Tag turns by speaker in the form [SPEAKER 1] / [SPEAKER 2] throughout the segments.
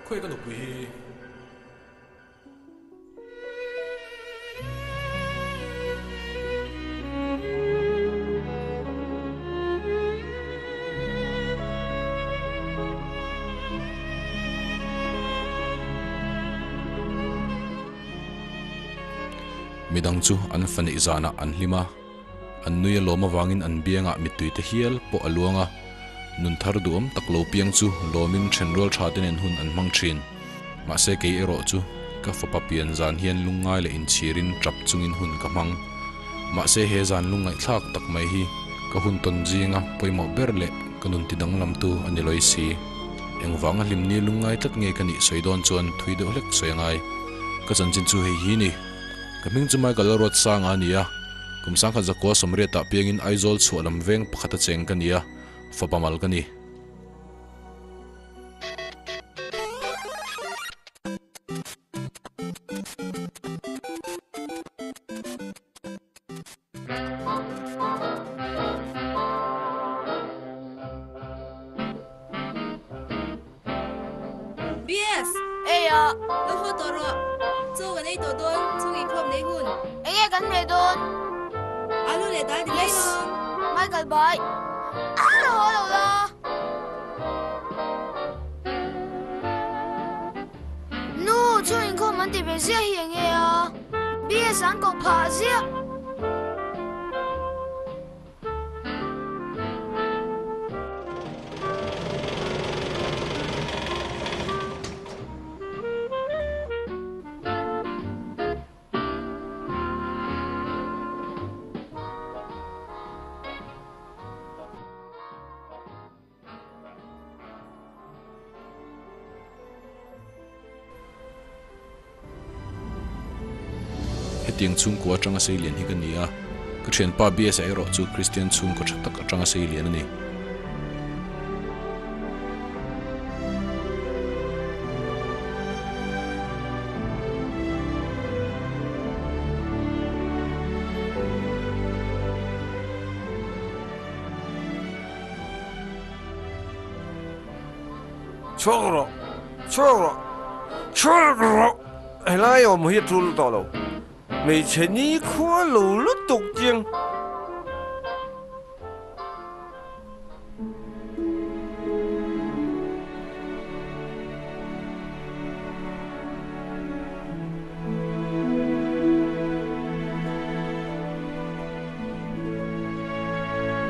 [SPEAKER 1] Khawi ka nupui hi? Midang chu an fa neih zanah an hlim a, an nui a lawm avangin an biangah mittui te hial pawh a luang a, nun thar duhawm tak lo piang chu lawmin thenrual tha te nen hun an hmang thin. Mahse kei erawh chu ka fapa pian zan hian lungngai leh inchhirin tap chungin hun ka hmang. Mahse he zan lungngaihthlak tak mai hi ka hun tawn zinga pawimawh ber leh ka nun ti danglamtu a ni lawi si. Engvanga hlimni lungngai tlat nge ka nih sawi dawn chuan thui deuh hlek sawi a ngai. Ka chanchin chu hei hi ni. Ka hming chu Michael Lalruatsanga a ni a, kum sangkhat zakua sawmriatah piangin Aizawl chhuah lam veng pakhata cheng ka ni a, fapa mal ka ni.
[SPEAKER 2] BS!
[SPEAKER 3] Ei a!
[SPEAKER 2] Lo haw tawh rawh. Chaw kan ei tawh dawn, chhung inkhawm nei hun.
[SPEAKER 3] Enge kan hmeh dawn?
[SPEAKER 2] Alu leh dal ti mai lawm.
[SPEAKER 3] Michael bye. A lo haw lo la. Nu, chhung inkhawm an ti ve ziah hi enge a? BS an koh phah ziah.
[SPEAKER 1] Hetiang chhungkua atanga sei lian hi ka ni a, ka thianpa BSA erawh chu Kristian chhungkaw tha tak atanga sei lian a ni.
[SPEAKER 4] Chhuak rawh, chhuak rawh, chhuak rawh! Helai awm hi a tul tawh lo. Hmeichhe nikhua lo lutuk chiang.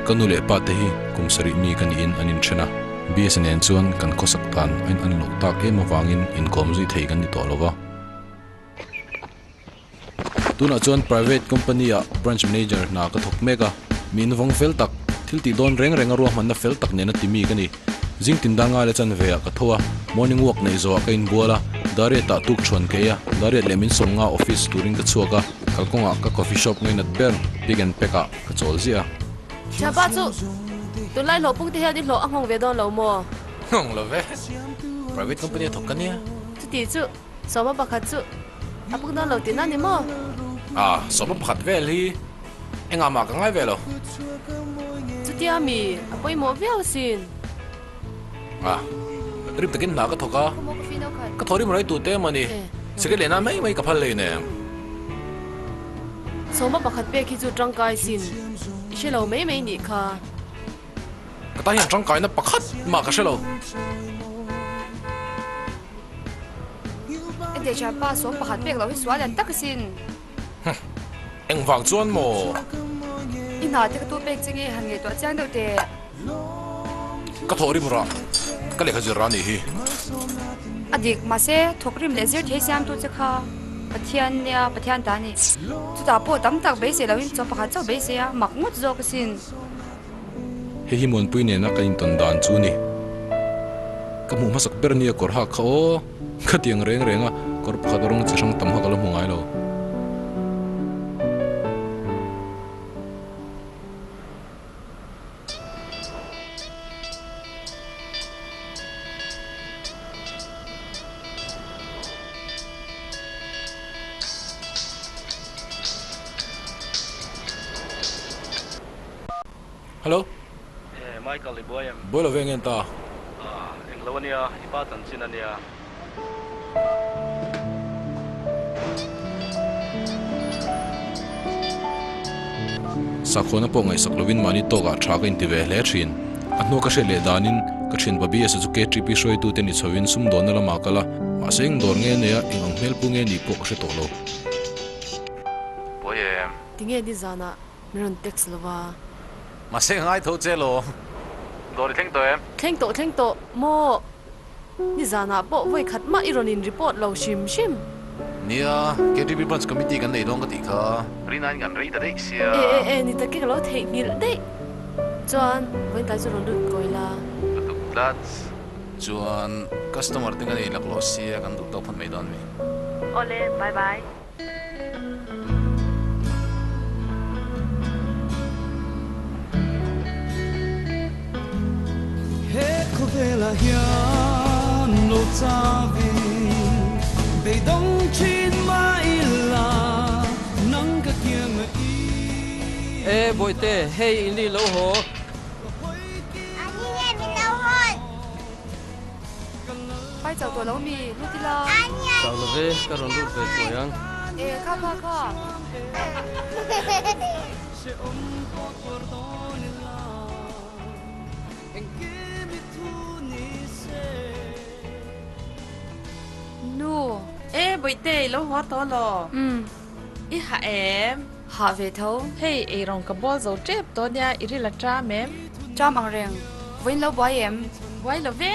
[SPEAKER 1] Ka nu leh pa te hi kum sarih mi ka niin an inthen a, BS nen chuan kan khawsak dan a in an loh tak em avangin inkawm zui thei kan ni tawh lo va. Tunah chuan private company ah branch manager hna ka thawk mek a, mi invawng fel tak, thil tih dawn reng reng a ruahmanna fel tak nena ti mi ka ni. Zing tin dar ngai leh chan ve ah ka tho a, morning walk neih zawh ah ka inbual a, Dariat ah tuk thuan ka ei a, Dariat leh min sawm nga office turin ka chhuak a, kalkawngah ka coffee shop ngainat ber Pick and Pack ah ka chawl ziah a.
[SPEAKER 2] Thianpa chu tunlai hlawh puk te hian i hlawh a nghawng ve dawn lo maw?
[SPEAKER 1] Nghawng lo ve, private company a thawk ka nia.
[SPEAKER 2] Chuti chu sawma pakhat chu a puk dawn lo tihna ni maw?
[SPEAKER 1] Ah, sawma pakhat vel hi engah mah ka ngai ve lo.
[SPEAKER 2] Chutia mi a pawimawh viau asin.
[SPEAKER 1] Ah, rim takin hna ka thawk a, ka thaw rim rai tu te emaw ni, second leh nan mai mai ka phal hlei nen.
[SPEAKER 2] Sawma pakhat pek hi chu tangkai sin, i hre lo mai mai nih kha.
[SPEAKER 1] Ka tan hian tangkaina pakhat mah ka hre lo.
[SPEAKER 3] Enteh thianpa sawm pakhat pek loh hi sual lian tak asin.
[SPEAKER 1] Huh, engvang chuan maw?
[SPEAKER 3] I hna te ka tu pek che nge han ngaihtuah chiang deuh teh.
[SPEAKER 1] Ka thawh rim rah, ka lehkha zir rah nih hi.
[SPEAKER 3] A dik, mahse thawk rim leh zir thei siamtu che kha Pathian nia, Pathian ta a ni. Chutah pawh tam tak beisei lohin chaw pakhat chauh beisei a, mak ngawt zawk asin.
[SPEAKER 1] Hei hi Muanpui nena ka intawn dan chu ni. Ka hmuh hmasak ber nia kawr hak kha aw, ka tiang reng reng a, kawr pakhat rawng chi hrang tam kha ka la hmu ngai lo. Hello.
[SPEAKER 5] Eh Michael i buai em?
[SPEAKER 1] Buai lo ve ngen ta.
[SPEAKER 5] Ah englo ania i pa chanchin ania.
[SPEAKER 1] Sakhuana pawh ngaihsak lovin mahni tawkah tha ka inti ve hle thin. A hnua ka hriat leh danin ka thian Babiasa chu KTP hruaitute ni chhovin sumdawnna lamah a kal a, mahse eng dawr nge nei a, eng ang hmel pu nge nih pawh ka hre tawh lo.
[SPEAKER 5] Buai em?
[SPEAKER 2] Tinge nizanah min rawn text lo va?
[SPEAKER 5] Mahse ka ngai tho che lo. Dawr i thleng tawh em?
[SPEAKER 2] Thleng tawh thleng tawh maw? Nizanah pawh vawi khat mah i rawn in report lo hrim hrim.
[SPEAKER 5] Nia, KTP Branch Committee kan nei dawn ka tih kha. Rinain kan rei ta daih sia.
[SPEAKER 2] E e e, ni takin ka lo theihnghilh daih. Chuan, vawiin chu rawn lut kawi la.
[SPEAKER 5] Lutuk tlat. Chuan, customer te kan ei laklawh sia kan duh tawk phawt mai dawn mi.
[SPEAKER 2] Awle, bye bye.
[SPEAKER 6] He khawvelah hian lo changin beidawng thin mah ila nang ka kiang a i.
[SPEAKER 7] E Bawihte, hei i ni lo haw.
[SPEAKER 8] Ani nge min lo hawn?
[SPEAKER 3] Pai chau tawh lo mi, lut ila.
[SPEAKER 7] Chau lo ve, ka rawn lut ve thuai ang.
[SPEAKER 3] E, kha kha kha. Nu.
[SPEAKER 9] E, Bawihte, i lo haw tawh lo.
[SPEAKER 3] Umm.
[SPEAKER 9] I hah em?
[SPEAKER 3] Hah ve tho.
[SPEAKER 9] Hei, eirawng ka bawl zo tep tawh nia, i ril a ṭam em?
[SPEAKER 3] Ṭam ang reng. Vawiin lo buai em?
[SPEAKER 9] Buai lo ve.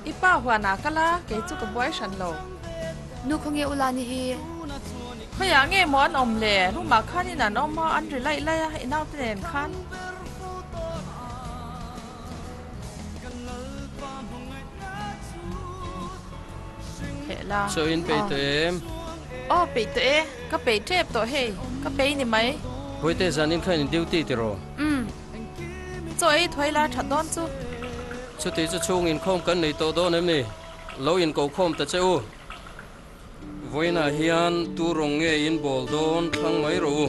[SPEAKER 9] I pa huanah kal a, kei chu ka buai hran lo.
[SPEAKER 3] Nu khawnge u Lani hi?
[SPEAKER 9] Khawiah nge maw an awm le? Room-ah khanin an awm a, an ri laih laih a, i naute nen khan. Heh la.
[SPEAKER 7] Chaw in peih tawh em?
[SPEAKER 9] Aw peih tawh e, ka peih tep tawh hei, ka peih ni mai.
[SPEAKER 7] Hawite zanin khan in duty tiraw?
[SPEAKER 9] Umm. Chaw ei thuai la that dawn chu.
[SPEAKER 7] Chuti chu chhung inkhawm kan nei tawh dawn em ni? Lo inko khawm ta che u. Vawiinah hian tu rawng nge in bawl dawn thlang mai rawh u.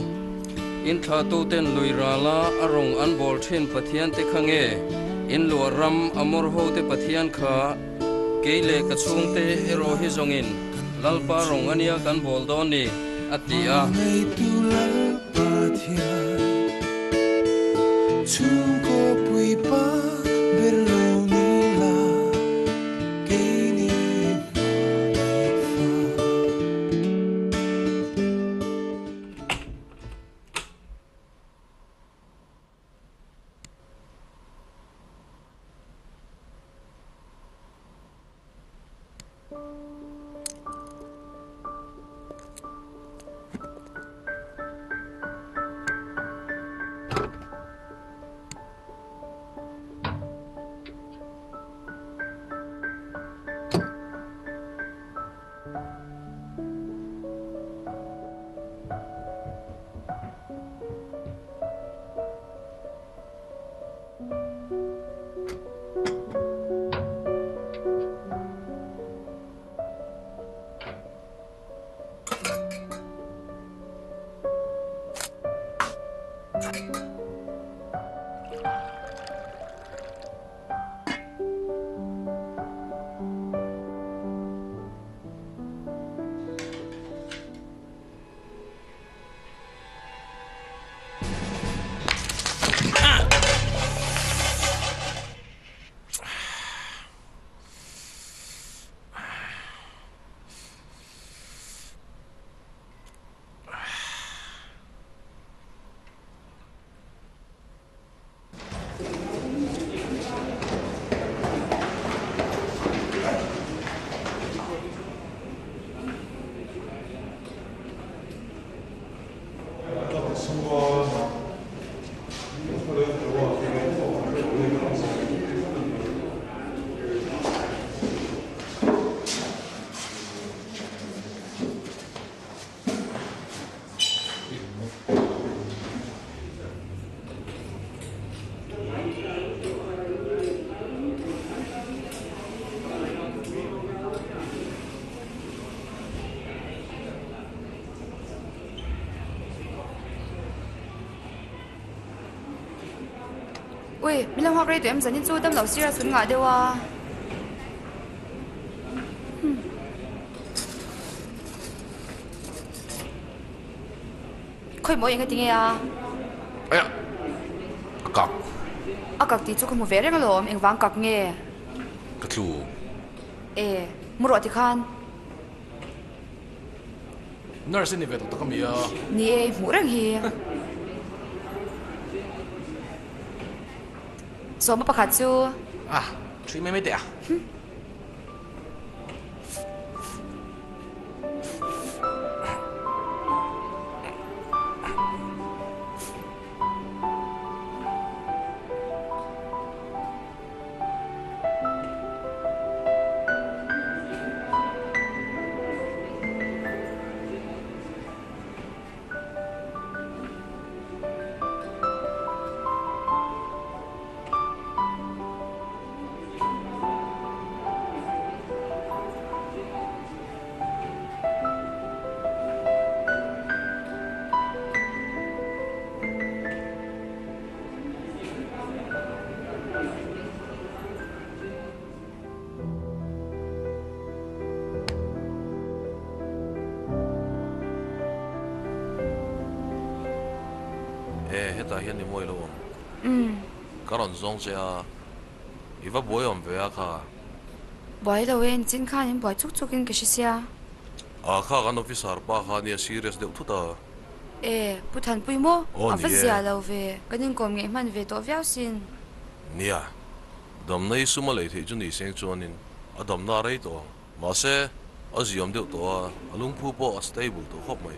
[SPEAKER 7] In thlahtu ten lui rala a rawng an bawl thin Pathian te kha nge in luah ram a mawr ho te Pathian kha kei leh ka chhungte erawh hi zawngin Lalpa rawng ania kan bawl dawn ni, a ti a.
[SPEAKER 3] Ui, min lo nghak rei tawh em zanin chu dam lo serious kan ngah deuh a. Khawi maw eng a ti nge a?
[SPEAKER 5] Aia! A kak.
[SPEAKER 3] A kak tih chu ka hmu ve reng alawm, engvang kak nge?
[SPEAKER 5] Ka tlu.
[SPEAKER 3] E, mu rawh tikhan.
[SPEAKER 5] Nurse i ni ve tawh tak a mi a?
[SPEAKER 3] Ni e, i hmuh reng hi. Sawma pakhat chu.
[SPEAKER 5] A, ṭhi mai mai teh a. E, hetah hian i mawi lo awm. Ka rawn zawng che a, i va buai awm ve a kha.
[SPEAKER 3] Buai lo e, nichin khan in buai chuk chuk in ka hre sia.
[SPEAKER 5] A kha kan officer pa kha nia serious deuh thut a.
[SPEAKER 3] E, Pu Thanpui maw?
[SPEAKER 5] Aw
[SPEAKER 3] A va
[SPEAKER 5] ni e.
[SPEAKER 3] zia lo ve, kan inkawm ngeih hman ve tawh viau sin.
[SPEAKER 5] Nia, damna i sum a lei theih chu ni seng chuanin a damna a rei tawh ang. Mahse, a ziam deuh tawh a, a lungphu pawh a stable tawh khawp mai.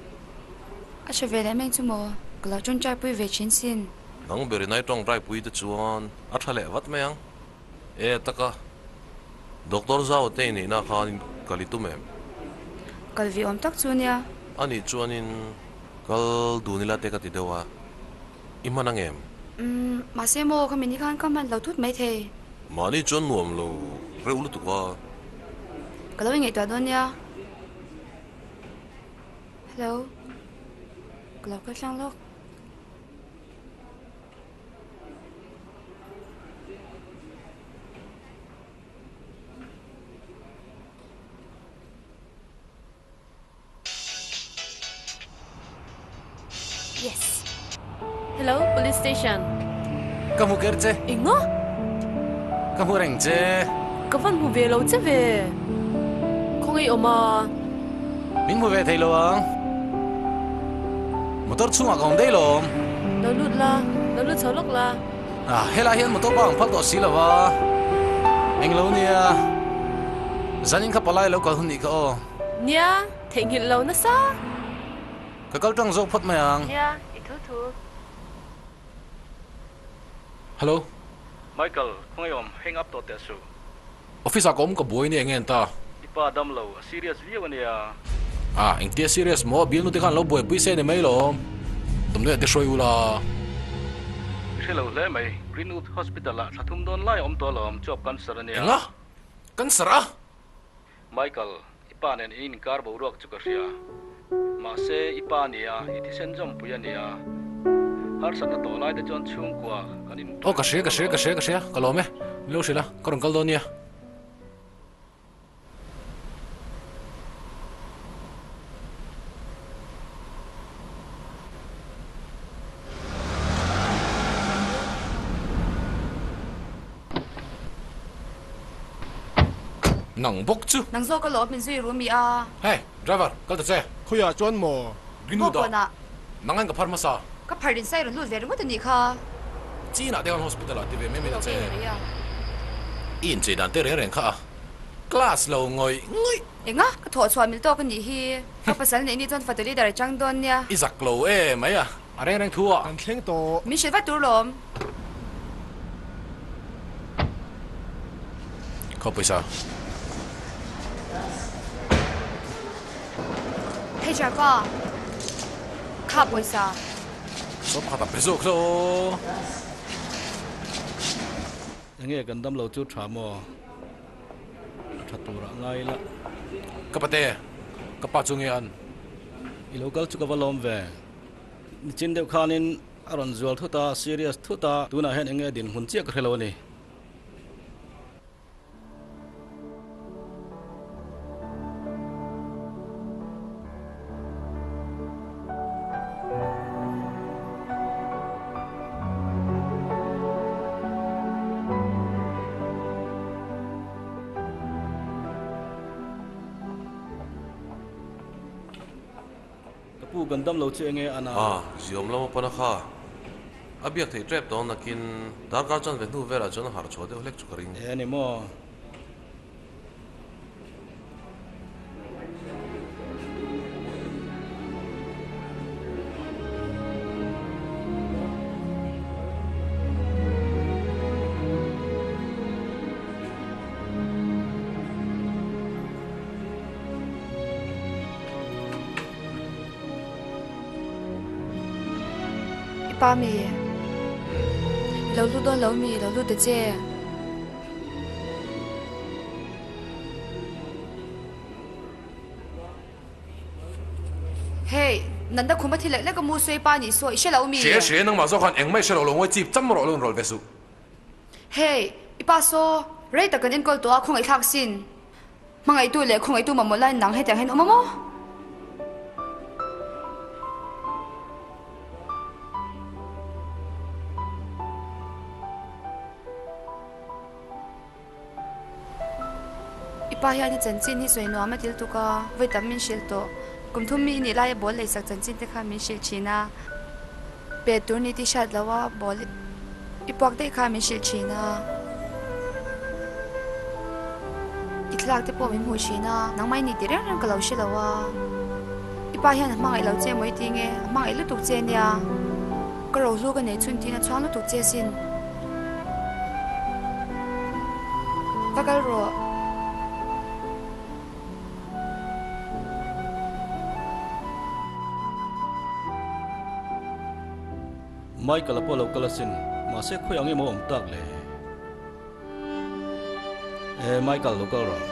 [SPEAKER 3] A hre ve leh meng chu maw? Ka lo tawngtai pui ve thin sin.
[SPEAKER 5] Nang ber in ai tawngtai pui te chuan a tha leh vat mai ang. E taka, Doctor Zau te inneihna khan kal i tum em?
[SPEAKER 3] Kal ve awm tak chu nia.
[SPEAKER 5] A nih chuanin kal dun ila te ka ti deuh a, i hman ang em?
[SPEAKER 3] Umm, mahse maw ka mini khan ka hman lo thut mai thei.
[SPEAKER 5] Mahni chuan nuam lo reuh lutuk a.
[SPEAKER 3] Ka lo ingaihtuah dawn nia. Hello, ka lo kal tlang lawk.
[SPEAKER 2] Yes. Hello, police station.
[SPEAKER 5] Ka hmu ker che.
[SPEAKER 2] Enga?
[SPEAKER 5] Ka hmu reng che.
[SPEAKER 2] Ka van hmu ve lo che ve. Khawngaih awm a.
[SPEAKER 5] Min hmu ve thei lo ang. Motor chhungah ka awm daih lawm.
[SPEAKER 2] Lo lut la, lo lut chho lawk la.
[SPEAKER 5] Ah, helai hian motor bang phal tawh si lo va. Eng lo nia. Zanin kha palai lo kal hun nih kha aw.
[SPEAKER 2] Nia, theihnghilh lo nasa.
[SPEAKER 5] Ka kal tang zawk phawt mai ang.
[SPEAKER 2] Nia, i thu thu.
[SPEAKER 5] Hello.
[SPEAKER 7] Michael, khawngaih awm, hang up tawh teh suh.
[SPEAKER 1] Office ah ka awm ka buai nia enge an ta?
[SPEAKER 7] I pa dam lo, a serious viau ania.
[SPEAKER 1] Ah, engtia serious maw? Bialnu te khan lo buaipui se ni mai lawm. Damdawi ah te hruai ula.
[SPEAKER 7] I hre lo hle mai, Greenwood Hospital ah thla thum dawn lai a awm tawh alawm, chuap cancer ania.
[SPEAKER 1] Enga? Cancer a?
[SPEAKER 7] Michael, i pa nen in inkar boruak chu ka hria. Mahse, i pa ania, i thisen zawmpui ania. Harsatna tawh lai te chuan chhungkua kan in
[SPEAKER 1] Aw, ka hria, ka hria, ka hria, ka hria, ka lawm e. Min lo hrilh a, ka rawn kal dawn nia. Nang bawk chu.
[SPEAKER 3] Nang zawk alawm min zui ru mi a.
[SPEAKER 1] Hey, driver, kal ta che.
[SPEAKER 10] Khawiah chuan maw?
[SPEAKER 1] Greenwood ah.
[SPEAKER 3] Bawkbawnah.
[SPEAKER 1] Nang hian ka phar hmasa.
[SPEAKER 3] Ka phar in sai rawn lut ve ringawt a nih kha.
[SPEAKER 1] Chinah te khan hospital ah ti ve mai mai ta che. I inchei dan te reng reng kha a class lo ngawih ngawih.
[SPEAKER 3] Enga? Ka thawh chhuah mil tawk a nih hi. Ka pasal neih ni chuan fatu leader a chang dawn nia.
[SPEAKER 1] I zak lo e mai a, a reng reng thu ah.
[SPEAKER 10] Kan thleng tawh.
[SPEAKER 3] Min hrilh vat tur lawm.
[SPEAKER 1] Khaw pawisa.
[SPEAKER 3] Hei Jarpa, kha pawisa.
[SPEAKER 1] Saw pakhat a pe zawk hle aw.
[SPEAKER 7] Enge kan dam lo chu tha maw? A tha tur ah ngai ila.
[SPEAKER 1] Ka pate, ka pa chu nge an?
[SPEAKER 7] I lo kal chu ka va lawm ve. Nichin deuh khanin a rawn zual thut a, serious thut a, tunah hian enge dinhmun chiah ka hre lo a ni. Pu kan dam lo chu enge a na?
[SPEAKER 5] A, ziawm lama pana kha a biak theih tep tawh nakin darkar chuan ve hnu velah chuan a harh chhuah deuh hlek chu ka ring.
[SPEAKER 7] E a ni maw?
[SPEAKER 3] I pa mi? I lo lut dawn lo mi? I lo lut ta che. Hey, Nanda khuma thil lek lek a mu sawi pa nih saw i hre lo mi?
[SPEAKER 1] Hre hre, nangmah zawk khan engmah i hre lo lo ngawi chip cham rawh lo inrawlh ve suh.
[SPEAKER 3] Hey, i pa saw rei tak kan enkawl tawh a khawngaihthlak sin. Hmangaihtu leh khawngaihtu mamawh laiin nang hetiang hian awm a maw? I pa hian i chanchin hi sawi nuam a til tuk a, vawi tam min hrilh tawh. Kum thum mi i nih laia ball leisak chanchin te kha min hrilh thin a, pe tur ni tih hriat loh a ball i puak daih kha min hrilh thin a. I thlalak te pawh min hmuh thin a, nangmah i nih tih reng reng ka lo hre lo a. I pa hian a hmangaih lo che maw i ti nge? A hmangaih lutuk che nia. Ka rohlu ka nei chhun tiin a chhuang lutuk che sin. Va kal rawh.
[SPEAKER 7] Michael a pawh lo kal asin, mahse khawi ang emaw awm tak le. E Michael lo kal rawh.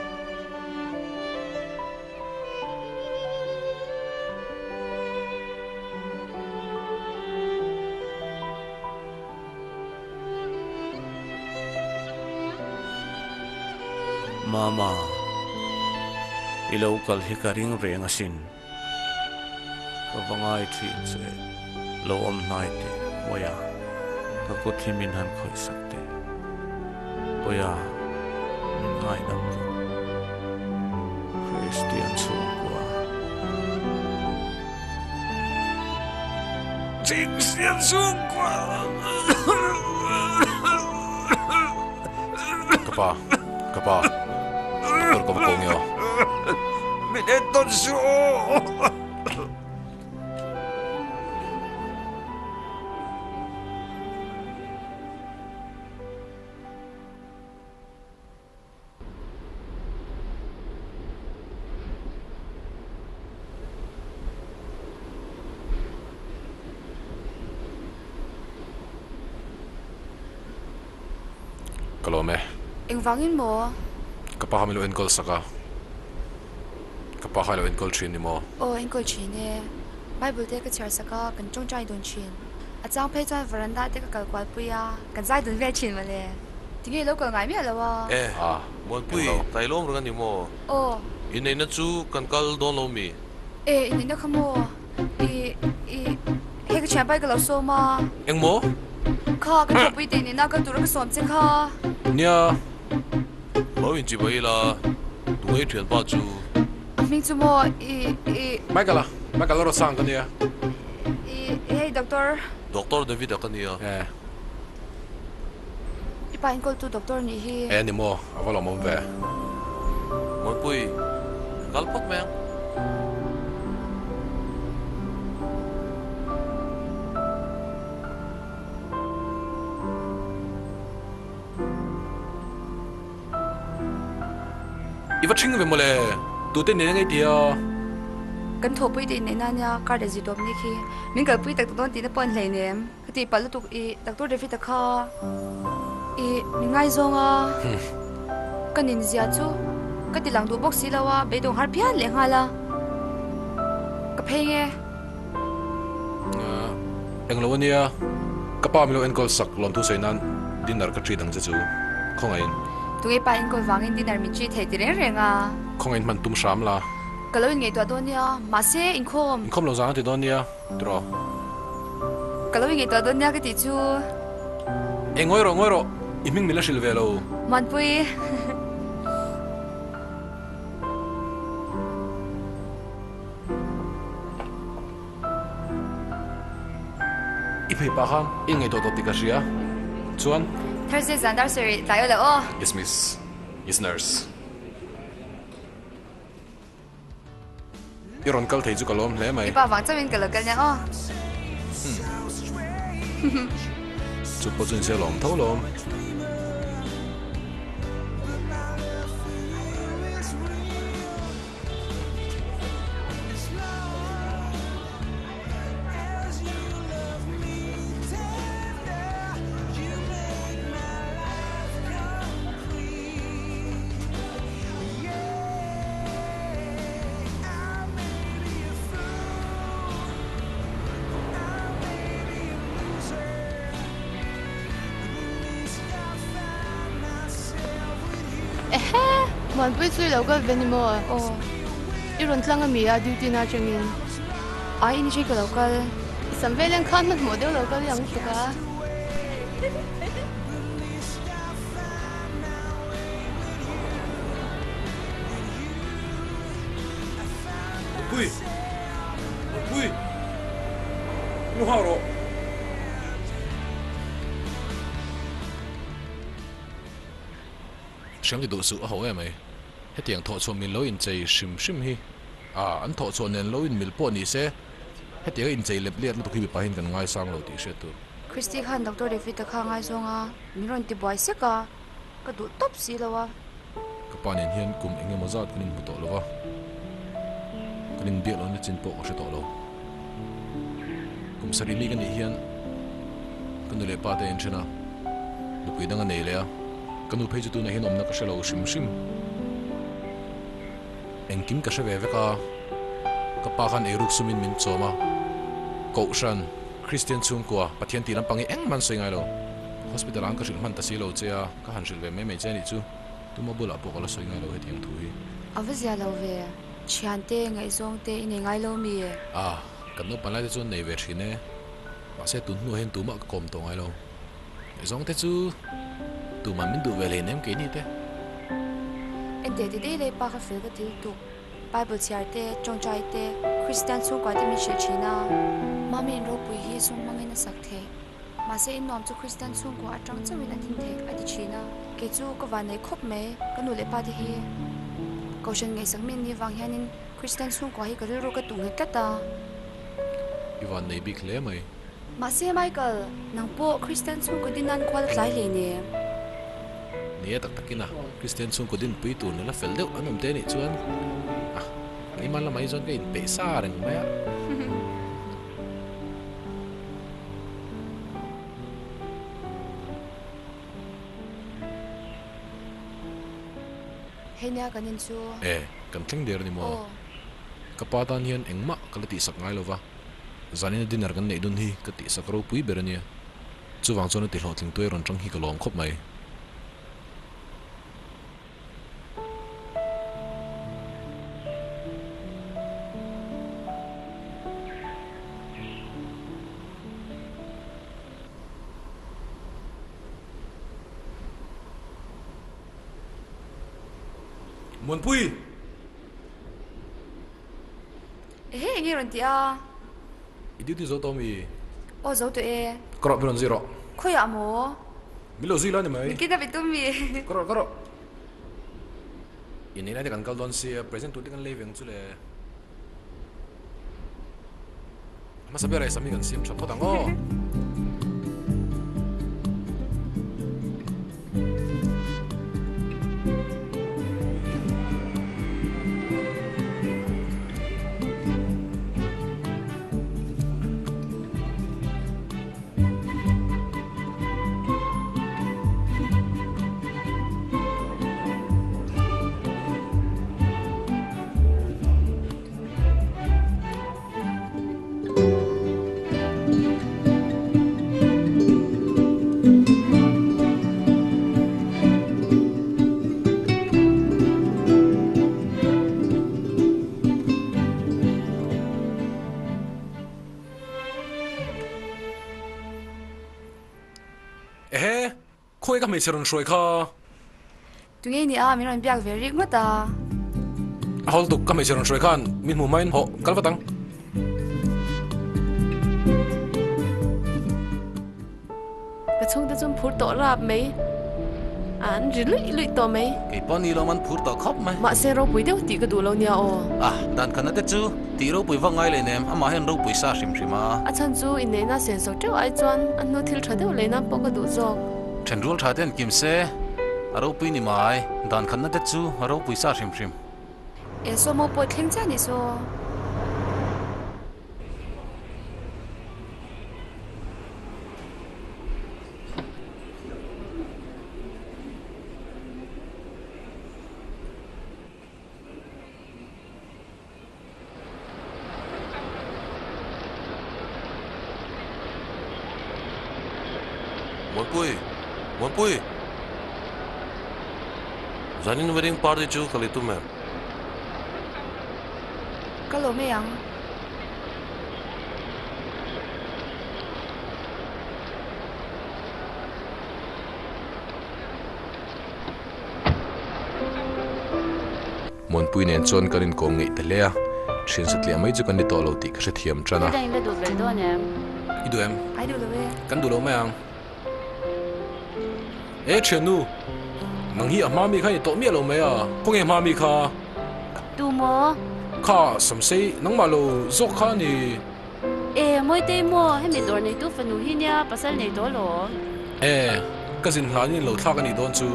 [SPEAKER 10] Mama, i lo kal hi ka ring reng asin. Ka va ngai thin che, lo awm hnai teh Mawia, ka kut hi min han khawih sak teh. Mawia, min ngaidam rawh. Kristian chhungkua. Kristian chhungkua.
[SPEAKER 1] Ka pa, ka pa, doctor ka va ko nge aw.
[SPEAKER 4] Min en tawn suh aw.
[SPEAKER 1] Ka lawm e.
[SPEAKER 3] Engvangin maw?
[SPEAKER 1] Ka pa kha min lo enkawl sak a. Ka pa kha i lo enkawl thin ni maw?
[SPEAKER 3] Aw, enkawl thin e. Bible te ka chhiar sak a, kan tawngtai dun thin. A chang phei chuan veranda te ka kal kual pui a, kan zai dun vel thin mawle. Tinge i lo kal ngai miah lo a?
[SPEAKER 5] E, Muanpui, tailawm reng a ni maw?
[SPEAKER 3] Aw.
[SPEAKER 5] Inneihna chu kan kal dawn lo mi?
[SPEAKER 3] E, inneihna kha maw? I, i, hei ka thianpai ka lo sawm a.
[SPEAKER 1] Eng maw?
[SPEAKER 3] Kha, ka thawhpui te inneihna kal tura ka sawm che kha.
[SPEAKER 1] Nia.
[SPEAKER 5] Lo inchibai ila, tunge i thianpa chu?
[SPEAKER 3] A hming chu maw? I, i.
[SPEAKER 1] Michael a, Michael a rawn sang ka nia.
[SPEAKER 3] I, hei doctor.
[SPEAKER 5] Doctor David a ka nia.
[SPEAKER 1] E.
[SPEAKER 3] I pa enkawltu doctor nih hi.
[SPEAKER 1] E ni maw, a va lawmawm ve.
[SPEAKER 5] Muanpui, ka kal phawt mai ang.
[SPEAKER 1] I va ṭhing ve mawle, tute nen ngei tia.
[SPEAKER 3] Kan thawhpui te inneih nan nia card a zir tawp nih khi. Min kalpui tak tak dawn tihna pawh an hlei nem. Ka tih palh lutuk i Doctor David-a kha i min ngaizawng a. Ka ninzia chu ka ti lang duh bawk si lo a, beidawng har phian leh nghal a. Ka phei nge.
[SPEAKER 1] Englo ania, ka pa min lo enkawl sak lawmthu sawi nan dinner ka treat ang che chu, khawngaihin.
[SPEAKER 3] Tunge pa enkawl vangin dinner min treat thei ti reng reng a.
[SPEAKER 1] Khawngaihin hman tum hram la.
[SPEAKER 3] Ka lo inngaihtuah dawn nia, mahse inkhawm.
[SPEAKER 1] Inkhawm lo zan a ti dawn nia, tiraw.
[SPEAKER 3] Ka lo inngaihtuah dawn nia ka tih chu.
[SPEAKER 1] E ngawi rawh ngawi rawh, i hming min la hrilh ve lo.
[SPEAKER 3] Muanpui.
[SPEAKER 1] phei pah khan i ngaihtuah tawh tih ka hria. Chuan.
[SPEAKER 3] Thursday zan dar sarih tlai aw le aw.
[SPEAKER 1] Yes miss. Yes nurse. I rawn kal thei chu ka lawm hle mai.
[SPEAKER 3] I pa vang chauhin ka lo kal nia aw.
[SPEAKER 1] Humm. Chu pawh chu inchhir lawm tho lawm.
[SPEAKER 2] Ehe! Muanpui chu i lo kal ve ni maw? Aw. I rawn tlang a mi a duty na atangin.
[SPEAKER 3] Ai in hri ka lo kal.
[SPEAKER 2] I sam veleng khan hmanhmawh deuh lo kal i ang tuk a.
[SPEAKER 1] Pui! Pui! Nu hau rawh! Hriam ti duh suh a ho em mai. Hetiang thawhchhuah mil lo inchei hrim hrim hi a, an thawhchhuah nen lo inmil pawh ni se, hetianga inchei lep liat lutuk hi mipa hian kan ngaisang lo tih hriat tur.
[SPEAKER 3] Christy khan Doctor David-a kha ngaizawng a, min rawn ti buai sek a, ka duh tawp si lo a.
[SPEAKER 1] Ka pa nen hian kum eng emaw zat kan inhmu tawh lo va, kan inbiak lohna chin pawh ka hre tawh lo. Kum sarih mi ka nih hian ka nu leh pa te a inthen a, nupui dang a nei leh a, ka nu phei chu tunah hian awmna ka hre lo hrim hrim. Engkim ka hre ve vek a, ka pa khan eiruk sumin min chawm a, Kohhran, Kristian chhungkua, Pathian tih lampang hi engmah an sawi ngai lo. Hospital ah an ka hrilh hman ta si lo che a, ka han hrilh ve mai mai che a nih chu. Tuma bulah pawh ka la sawi ngai lo hetiang thu hi.
[SPEAKER 3] A va zia lo ve. Thiante, ngaihzawngte i nei ngai lo mi?
[SPEAKER 1] A, kan naupang laite chuan nei ve thin e. Mahse tun hnuah hian tumah ka kawm tawh ngai lo. Ngaihzawngte chu tuman min duh ve hlei nem keini te.
[SPEAKER 3] Enteh ti daih leh pa ka fel ka ti lutuk. Bible chhiar te, tawngtai te, Kristian chhungkua te min hrilh thin a. Mami in ropui hi sum hmangin a sak thei. Mahse in nuam chu Kristian chhungkua atang chauhin a din thei a ti thin a. Kei chu ka van nei khawp mai, ka nu leh pa te hi Kohhran ngaihsak mi an nih vang hianin Kristian chhungkua hi ka rilru ka tuh nghet tlat a.
[SPEAKER 1] I van nei bik hle mai.
[SPEAKER 3] Mahse Michael, nang pawh Kristian chhungkaw din nan khual tlai hle ni.
[SPEAKER 1] Ni e tak takin a, Kristian chhungkaw din pui tur nula fel deuh an awm te nih chuan a, keimah lamah hi chuan ka inpeih sa reng mai a.
[SPEAKER 3] Hei nia kan in chu.
[SPEAKER 1] E, kan thleng der a ni maw? Ka pa tan hian engmah ka la tihsak ngai lo va, zanina dinner kan neih dun hi ka tihsak ropui ber a nia. Chuvang chuan a ti hlawhtling tuai rawn tang hi ka lawm khawp mai. Muanpui!
[SPEAKER 3] Ehe eng nge rawn ti a?
[SPEAKER 1] I duty zo tawh mi?
[SPEAKER 3] Aw zo tawh e.
[SPEAKER 1] Ka rawh min rawn zui rawh.
[SPEAKER 3] Khawiah maw?
[SPEAKER 1] Min lo zui la ni mai.
[SPEAKER 3] Min kidnap i tum mi?
[SPEAKER 1] Ka rawh ka rawh. Inneih lai te kan kal dawn sia present tur te kan lei ve ang chu le. A hmasa ber ah Sami kan siam tha phawt ang aw. Ehe, khawi ka hmeichhe rawn hruai kha.
[SPEAKER 3] Tunge ni a, min rawn biak ve rik ngawt a.
[SPEAKER 1] A hawl tuk ka hmeichhe rawn hruai khan min hmu hmain hawh kal vat ang.
[SPEAKER 2] phur tawh rap mai. An ri luih luih tawh mai.
[SPEAKER 11] Kei pawh ni lawm an phur tawh khawp mai.
[SPEAKER 2] Mahse ropui deuh tih ka duh lo nia aw.
[SPEAKER 11] A, dan khatna te chu tih ropui vak ngai leh nem, amah hian ropui sa hrim hrim a.
[SPEAKER 2] A chhan chu inneihna senso teuh ai chuan a hnu thil tha deuh leh nan pawh ka duh zawk.
[SPEAKER 11] Thenrual tha te an kim se, a ropui ni mai, dan khatna te chu a ropui sa hrim hrim.
[SPEAKER 3] E sawm aw pawh thleng chiah ni saw.
[SPEAKER 5] Muanpui! Muanpui! Zanin wedding party chu ka lei tum em?
[SPEAKER 3] Ka lo mai ang.
[SPEAKER 1] Muanpui nen chuan kan inkawm ngeih ta hle a, thian satliah mai chu kan ni tawh lo tih ka hrethiam tan a. I duh em?
[SPEAKER 3] Ai duh lo e.
[SPEAKER 1] Kan duh lo mai ang. E thiannu, nang hi a hma mi kha i tawh miah lo mai a, khawnge hma mi kha?
[SPEAKER 12] Tu maw?
[SPEAKER 1] Kha Samsei, nangmah lo zawk kha a ni.
[SPEAKER 12] E, Mawitei maw, hemi dawr neitu fanu hi nia pasal nei tawh law?
[SPEAKER 1] E, ka zin hlanin lo thlak a nih dawn chu.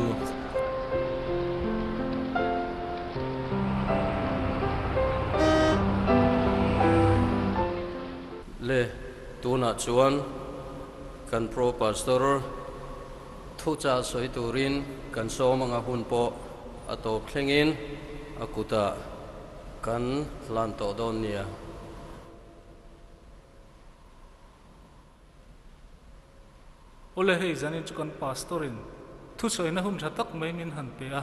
[SPEAKER 7] Le, tunah chuan kan Pro Pastor thuchah sawi turin kan sawm anga hun pawh a tawp thlengin a kutah kan hlan tawh dawn nia.
[SPEAKER 13] Awle hei zanin chu kan pastor in thusawina hun tha tak mai min han pe a,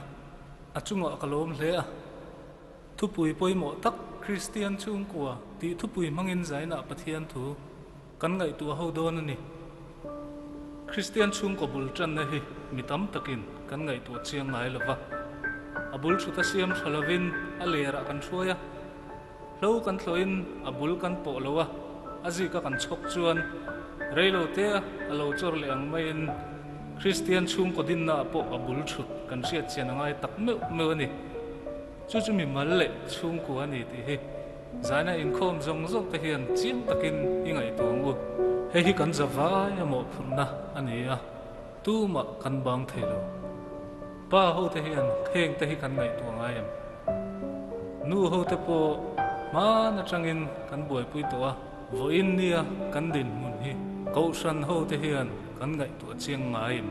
[SPEAKER 13] a chungah ka lawm hle a. Thupui pawimawh tak Kristian chhungkua tih thupui hmangin zainah Pathian thu kan ngaihtuah ho dawn a ni. Kristian chhungkaw bul tanna hi mi tam takin kan ngaihtuah chiang ngai lo va, a bul thut a siam tha lovin a lerah kan hruai a, Hlo kan thlawhin a bul kan pawh lo a, a zika kan chhawk chuan reilo te a lo chawr leh ang maiin Kristian chhungkaw dinna ah pawh a bul thut kan hriat chian a ngai tak meuh meuh a ni. Chu chu mi mal leh chhungkua a ni tih hi zaina inkhawm zawng zawng te hian chiang takin i ngaihtuah ang u. Hei hi kan zavai a mawhphurhna a ni a, tumah kan bang thei lo. Pa ho te hian heng te hi kan ngaihtuah ngai em? Nu ho te pawh hman atangin kan buaipui tawh a, vawiin nia kan dinhmun hi Kohhran ho te hian kan ngaihtuah chiang ngai em?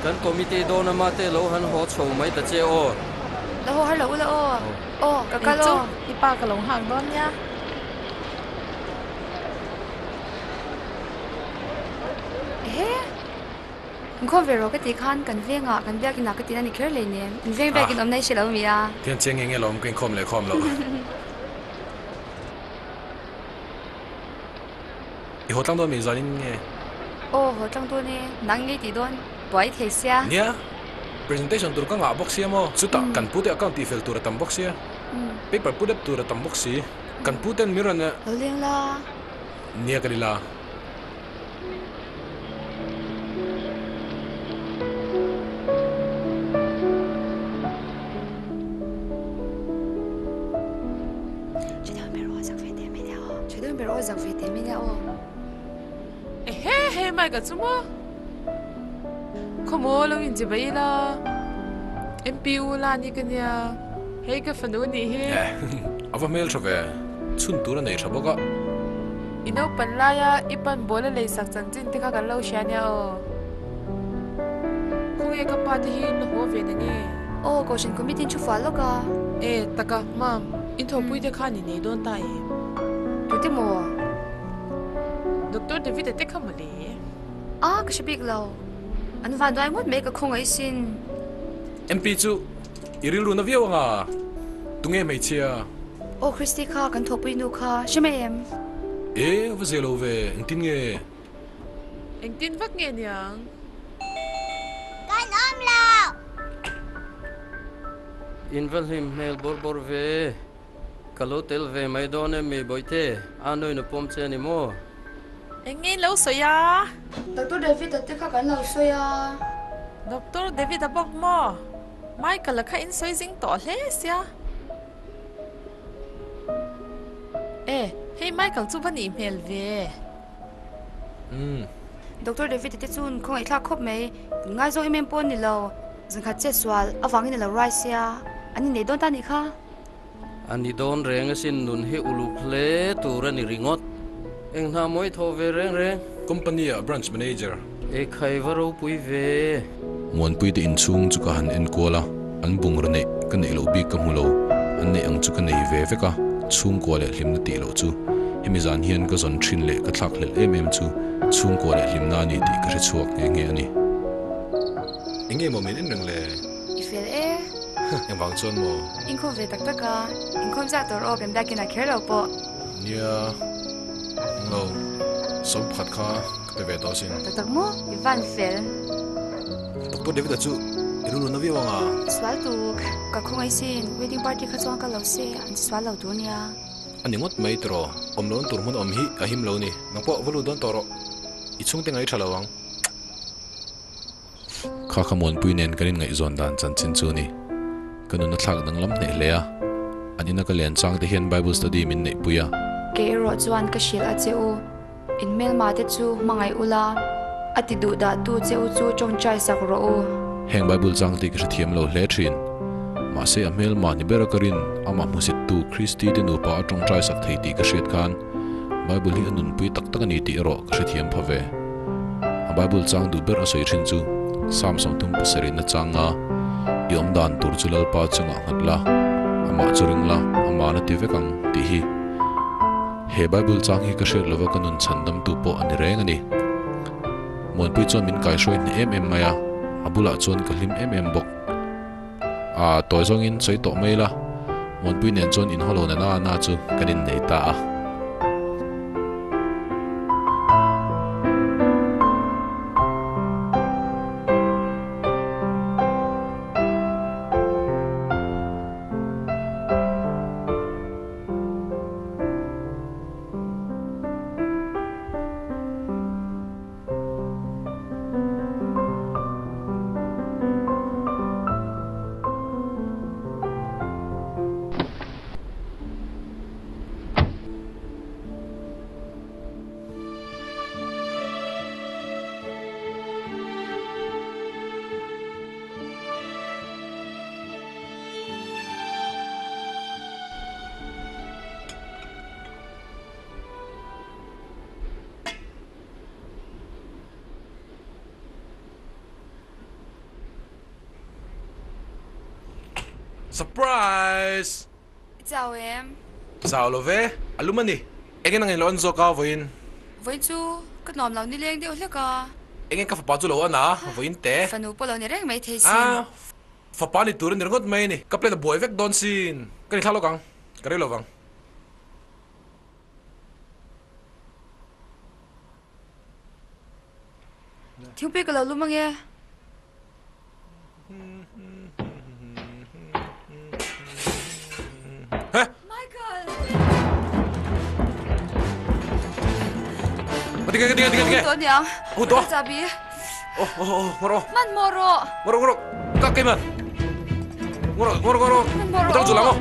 [SPEAKER 7] Kan committee dawn a mate lo han haw chho mai ta che aw.
[SPEAKER 3] Lo haw har lo ula aw. Aw ka kal aw.
[SPEAKER 9] I pa ka lo nghak dawn nia.
[SPEAKER 3] Ehe. Inkhawm ve rawh ka tih khan kan vengah kan biakin ah ka tina ni kher hleinem. In veng biakin awmna i hre lo mi a.
[SPEAKER 1] Tian chiang nge nge lawm ka inkhawm leh khawm loh. I haw tlang dawn mi zanin nge?
[SPEAKER 3] Aw haw tlang dawn e, nang ngei tih dawn buai thei sia.
[SPEAKER 1] Nia, presentation tur ka ngah bawk sia maw? Chutah kan pute account tih fel tur a tam bawk sia, paper put up tur a tam bawk si, kan puten min rawn.
[SPEAKER 3] Lo leng la.
[SPEAKER 1] Nia ka ni la.
[SPEAKER 9] Ehe he mai ka chu maw Khawmaw lo in chibai ila MPU la ni ka nia hei ka fanu nih hi.
[SPEAKER 1] A va hmel tha ve, chhun tur a nei tha bawk a.
[SPEAKER 9] I naupan laia i pan bawl a leisak chanchin te kha kan lo hria nia aw. Khawnge ka pa te hi la haw ve na nge?
[SPEAKER 3] Aw, Kohhran Committee in thu fual lawk a.
[SPEAKER 9] E, taka, Mam, in thawhpui te khan i nei dawn ta em?
[SPEAKER 3] Tute maw?
[SPEAKER 9] Doctor David-a te kha mawle.
[SPEAKER 3] A, ka hre bik lo. An vanduai ngawt mai ka khawngaih sin.
[SPEAKER 1] MP chu I rilru na viau anga, tunge hmeichhia?
[SPEAKER 3] Aw Christy kha kan thawhpui nu kha hre mai em?
[SPEAKER 1] E, va zia lo ve, engtin nge?
[SPEAKER 9] Engtin vak nge niang?
[SPEAKER 8] Kan awm lo!
[SPEAKER 7] In va hlim hmel bawr bawr ve. Ka lo tel ve mai dawn em mi Bawihte? A nuin a pawm che a ni maw?
[SPEAKER 9] Eng nge in lo sawi a?
[SPEAKER 3] Doctor David-a te kha kan lo sawi a.
[SPEAKER 9] Doctor David-a bawk maw? Michael-a kha in sawi zing tawh hle sia. E, hei Michael chu va nih hmel ve.
[SPEAKER 1] Umm.
[SPEAKER 3] Doctor David-a te chu khawngaihthlak khawp mai. Ngaizawng em em pawh a ni lo. Zan khat che sual avangin a lo rai sia. An innei dawn ta a nih kha.
[SPEAKER 7] A ni dawn reng asin nun hi uluk hle tur a ni ringawt. Eng hna mawi thawh ve reng reng.
[SPEAKER 1] Company ah branch manager.
[SPEAKER 7] E khai va ropui ve.
[SPEAKER 1] Muanpui te inchhung chu ka han enkual a, an bungraw neih ka neih loh bik ka hmu lo, an neih ang chu ka nei ve vek a, chhungkua leh hlimna tih loh chu hemi zan hian ka zawn thin leh ka thlak hlelh em em chu chhungkua leh hlimna a ni tih ka hre chhuak nghe nghe a ni. Enge maw min en reng le?
[SPEAKER 3] I fel e.
[SPEAKER 1] Engvang chuan maw?
[SPEAKER 3] Inkhawm ve tak tak a, inkhawm zah tur aw kan biakin a kher lo pawh.
[SPEAKER 1] Nia, englo, sawm pakhat kha ka pe ve tawh asin.
[SPEAKER 3] Tak tak maw? I van fel.
[SPEAKER 1] Doctor David-a chu i rilru na viau ang a?
[SPEAKER 3] Sual tuk, ka khawngaih sin, wedding party kha chuan ka lo se, an ti sual lo tur nia.
[SPEAKER 1] A ni ngawt mai tiraw, awm lo'n tur hmun awm hi a him lo ni. Nang pawh va lut dawn tawh rawh, i chhungte ngaih tha lo ang. Kha kha Muanpui nen kan inngaihzawn dan chanchin chu a ni. Ka nun a thlak danglam hneh hle a, an ina ka len chang te hian Bible study min neihpui a.
[SPEAKER 3] Kei erawh chuan ka hrilh a che u, in hmelma te chu hmangaih ula, a ti duh dah tu che u chu tawngtai sak rawh u.
[SPEAKER 1] Heng Bible chang te hi ka hrethiam lo hle thin. Mahse a hmelma ni bera ka rin, amah hmusittu Christy te nupa a tawngtai sak thei tih ka hriat khan Bible hi a nunpui tak tak a ni tih erawh ka hrethiam pha ve. A Bible chang duh ber a sawi thin chu Psalm 37 na chang nga, I awm dan tur chu Lalpa chungah nghat la, amah chu ring la, amah na ti vek ang, tih hi. He Bible chang hi ka hriat lova ka nun chhandamtu pawh a ni reng a ni. Muanpui chuan min kaihruai hneh em em mai a, a bulah chuan ka hlim em em bawk. A tawi zawngin sawi tawh mai la, Muanpui nen chuan inhaw lo na na na chu kan innei ta a. Surprise!
[SPEAKER 3] I chau em?
[SPEAKER 1] Chau lo ve, a lum a ni. Enge nang in lo an zawk a vawiin?
[SPEAKER 3] Vawiin chu ka nuam lo nileng deuh hlek a.
[SPEAKER 1] Enge ka fapa chu lo an a vawiin te?
[SPEAKER 3] Fanu pawh lo ni reng mai thei sin.
[SPEAKER 1] A, fapa ni tur a ni ringawt mai a ni. Ka plan a buai vek dawn sin. Ka ni thla lawk ang, ka rei lo vang.
[SPEAKER 3] Thingpui ka lo lum ange.
[SPEAKER 1] He!
[SPEAKER 3] Michael!
[SPEAKER 1] Tige tige tige tige.
[SPEAKER 3] Tawh niang.
[SPEAKER 1] Hu tawh.
[SPEAKER 3] Chabi.
[SPEAKER 1] Oh oh oh ngoro.
[SPEAKER 3] Man maw rawh.
[SPEAKER 1] Ngoro ngoro. Ka kei man. Ngoro ngoro ngoro.
[SPEAKER 3] Man maw rawh.
[SPEAKER 1] Utang chu lang aw.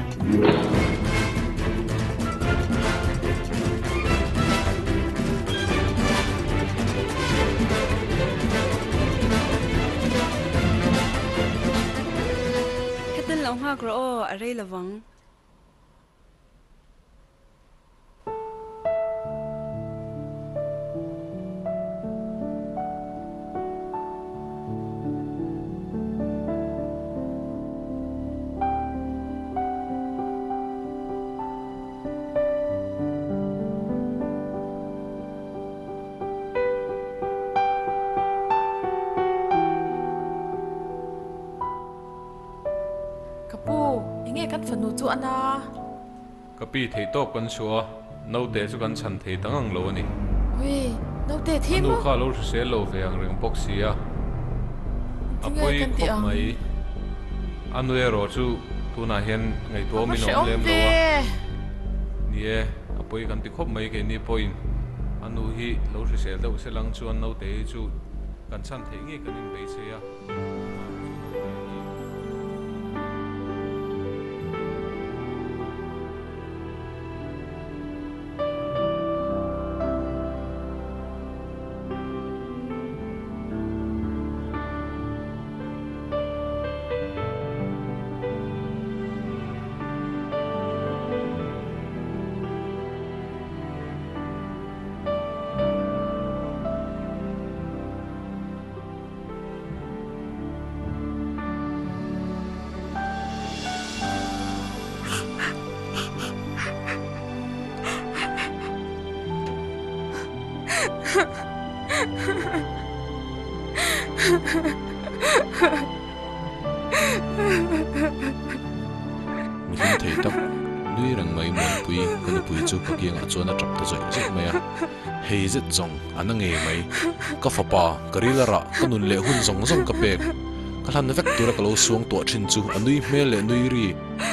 [SPEAKER 14] Hetan lo nghak rawh aw, a rei lovang.
[SPEAKER 9] Ka pu, enge kan fanu chu a na?
[SPEAKER 15] Ka pi theih tawp kan chhuah a, naute chu kan chhan thei ta ngang lo a ni.
[SPEAKER 9] Ui, naute thi
[SPEAKER 15] A nu
[SPEAKER 9] maw?
[SPEAKER 15] kha a lo hrisel lo ve ang reng bawk si a, a
[SPEAKER 9] Tinge
[SPEAKER 15] pawi
[SPEAKER 9] kan tih
[SPEAKER 15] khawp
[SPEAKER 9] ang?
[SPEAKER 15] mai. A nu erawh chu Tunah hian ngaihtuah awmin a awm lem lo a. Ni e, a pawi kan ti khawp mai keini pawhin a nu hi lo hrisel deuh se lang chuan naute hi chu kan chhan theih ngei kan inbeisei a.
[SPEAKER 1] Mi hlim thei tak, nui reng mai Muanpui ka nupui chu ka kiangah chuan a tap ta zawih zawih mai a. Hei zet zawng, a na ngei mai. Ka fapa, ka ril a rah, ka nun leh hun zawng zawng ka pek. Ka hlan vek tura ka lo suang tuah thin chu a nui hmel leh nui ri.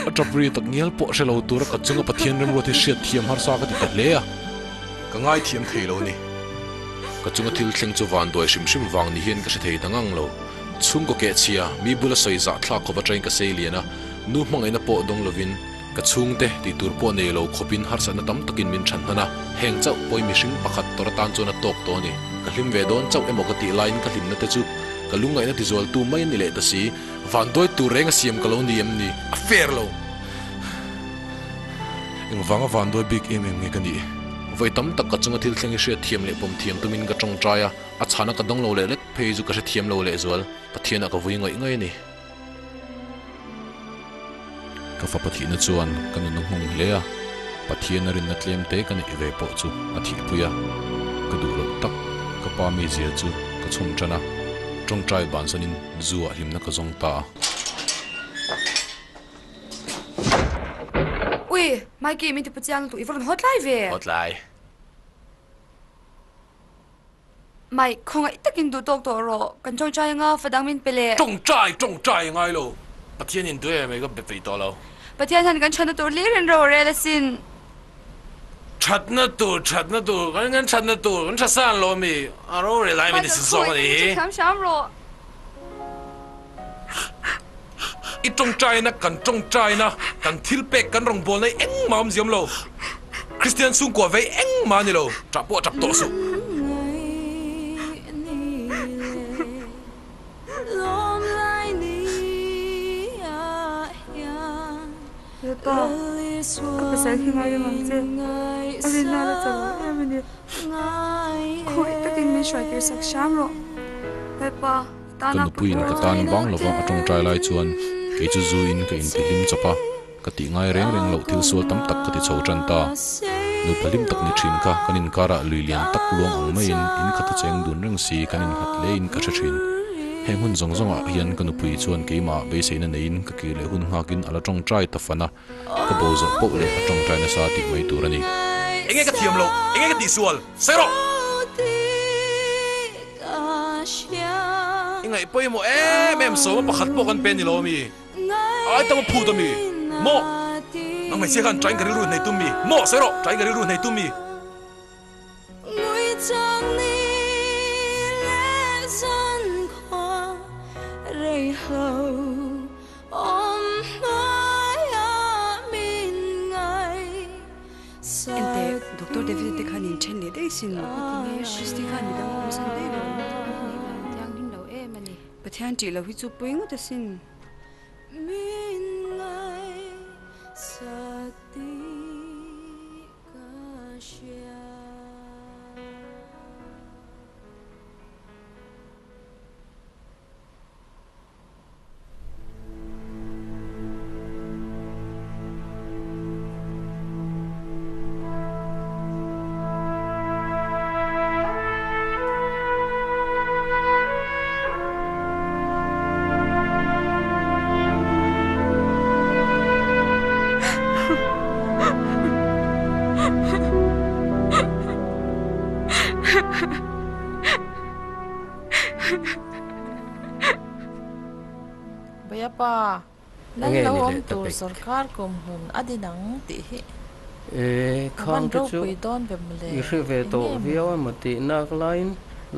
[SPEAKER 1] A tap ri tak ngial pawh hre lo tura ka chunga Pathian remruat hi hriat thiam harsa ka ti ta hle a. Ka ngaithiam thei lo ni. Ka chunga thil thleng chu van duai hrim hrim vang ni hian ka hre thei ta ngang lo. Chhungkaw kehchhia, mi bula sawi zah thlak khawp atangin ka sei lian a, nu hmangaihna pawh dawng lovin ka chhungte tih tur pawh nei lo khawpin harsatna tam takin min chhan hnan a, heng chauh pawi mihring pakhat tawr atan chuan a tawk tawh a ni. Ka hlim ve dawn chauh emaw ka tih laiin ka hlimna te chu ka lungngaihna tizualtu mai a ni leh ta si. Van duai tur reng a siam ka lo ni em ni? A fair lo! Engvanga van duai bik em em nge ka nih? Vawi tam tak ka chunga thil thleng hi hriat thiam leh pawm thiam tumin ka tawngtai a, a chhana ka dawng lo leh lek phei chu ka hrethiam lo lehzual. Pathianah ka vui ngaih ngaih a ni. Ka fapa thihna chuan ka nun a nghawng hle a, Pathian a rinna tlem te ka neih ve pawh chu a thihpui a, ka duh loh tak ka pa mizia chu ka chhawm tan a, tawngtai bansanin zu ah hlimna ka zawng ta a.
[SPEAKER 3] Ui, Mikey min tipu chiang lutuk i va rawn haw tlai ve.
[SPEAKER 1] Haw tlai.
[SPEAKER 3] Mike, khawngaih takin duh tawk tawh rawh. Kan tawngtai anga fa dang min pe leh.
[SPEAKER 1] Tawngtai, tawngtai a ngai lo. Pathian in duai mai ka be peih tawh lo.
[SPEAKER 3] Pathian hian kan thatna tur hlir in ro a rel asin.
[SPEAKER 1] Thatna tur, thatna tur, kan kan thatna tur, kan tha san lo ami? A ro rel lai min i si zawk a nih hi.
[SPEAKER 3] Mike, khawngaih takin hrethiam hram rawh.
[SPEAKER 1] I tawngtaina, kan tawngtaina, kan thil pek, kan rawngbawlna hi engmah awm ziam lo. Kristian chhungkua vei engmah a ni lo. Tah pawh a tap tawh suh.
[SPEAKER 14] Lalpa, ka pasal hi ngai reng ang che. A rinna la chak lo em a ni. Khawngaih takin min hruai tir sak hram rawh. Lalpa.
[SPEAKER 1] Ka nupuiin ka tan bang lova a tawngtai lai chuan kei chu zu in ka inti hlim chawp a, ka tih ngai reng reng loh thil sual tam tak ka ti chho tan ta. Nupa hlim tak ni thin kha kan inkarah lui lian tak luang ang maiin in khat a cheng dun reng si kan innghat hle in ka hre thin. Heng hun zawng zawngah hian ka nupui chuan keimah beiseina neiin ka kir leh hun nghakin a la tawngtai ta fan a, ka bo zawh poh leh a tawngtai nasa tih mai tur a ni.
[SPEAKER 16] Enge ka thiam loh? Enge ka tihsual? Sawi rawh!
[SPEAKER 1] I ngaih pawimawh em em sawma pakhat pawh kan pe ni lo ami? Ai tam a phut ami? Maw? Nang hmeichhia khan ṭain ka rilru hnei tum mi? Maw? Sawi rawh! Ṭain ka rilru hnei tum mi?
[SPEAKER 14] Enteh, Doctor David te khan in then leh daih sin. Christy khan midang a awmsan daih lo. Pathian tih loh hi chu pawi ngawt asin.
[SPEAKER 9] Lal
[SPEAKER 7] Enge
[SPEAKER 9] lo
[SPEAKER 7] ni
[SPEAKER 9] awm
[SPEAKER 7] leh ta
[SPEAKER 9] tur
[SPEAKER 7] pek?
[SPEAKER 9] sorkar kum hlun a din ang tih hi
[SPEAKER 7] E,
[SPEAKER 9] a van
[SPEAKER 7] khang te chu
[SPEAKER 9] ropui dawn ve mawle,
[SPEAKER 7] i hre ve
[SPEAKER 9] eng
[SPEAKER 7] tawh
[SPEAKER 9] nge maw?
[SPEAKER 7] viau emaw tih nak laiin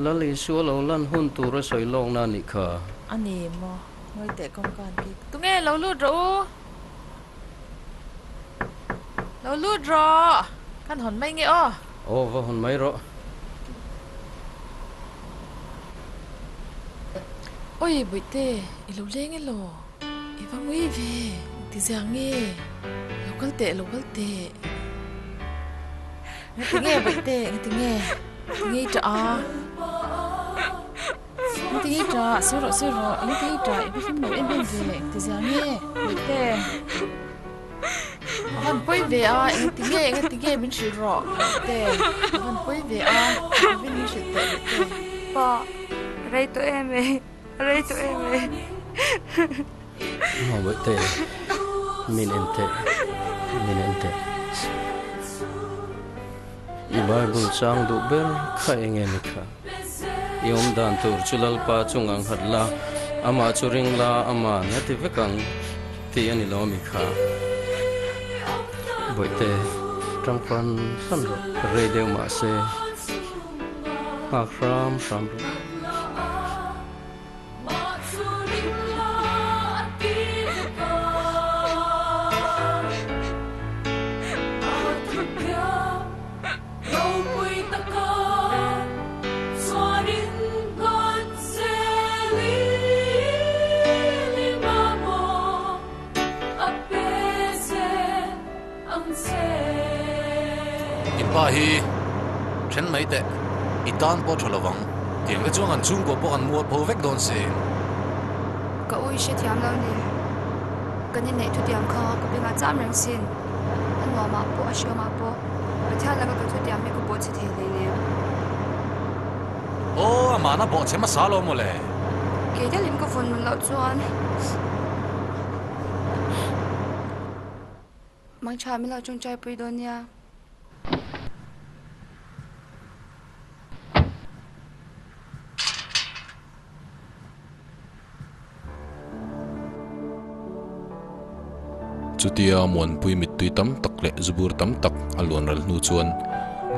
[SPEAKER 7] Lal Isua lo lan hun tur a sawi lawkna a nih kha.
[SPEAKER 9] A ni maw? Ngawi teh kawngka an kik. Tunge lo lut rawh u? Lo lut rawh! Kan hawn mai nge aw?
[SPEAKER 7] Aw, va hawn mai rawh.
[SPEAKER 9] Oi Bawihte, i lo leng elaw? I va ngui ve, ti zia nge? Lo kal teh, lo kal teh. Ngati nge Bawihte, ngati nge? Ngati nge i ṭah a? Ngati nge i ṭah? Sawi rawh, sawi rawh. Ngati nge i ṭah? I va hlim lo em em ve, ti zia nge Bawihte? A van pawi ve a, engati nge, engati nge min hrilh rawh Bawihte? A van pawi ve a, Kevin min hrilh teh Bawihte.
[SPEAKER 14] Pa, rei tawh em e, rei tawh em e.
[SPEAKER 7] Maw Bawihte, min en teh, min en teh. I Bible chang duh ber kha enge ni kha? I awm dan tur chu Lalpa chung ang hat la, amah chu ring la, ama na ti vek ang tih a ni lo ami kha? Bawihte, tang fan fan rawh, rei deuh mah se, nghak hram hram rawh.
[SPEAKER 11] I pa hi then mai teh, i tan pawh tha lovang. Tiang te chuan kan chhungkua pawh kan mualpho vek dawn si.
[SPEAKER 3] Ka ui hrethiam lo ni. Kan inneih thutiam kha ka bengah cham reng sin. A nuamah pawh a hriamah pawh Pathian laka ka thutiam hi ka bawh chhe thei hleinem.
[SPEAKER 11] Aw, amahna bawh chhe hmasa lo mawle.
[SPEAKER 3] Kei delhin ka vawn nun loh chuan Mangtha min lo tawngtai pui dawn nia.
[SPEAKER 1] Chutia Muanpui mittui tam tak leh zubur tam tak a luan ral hnu chuan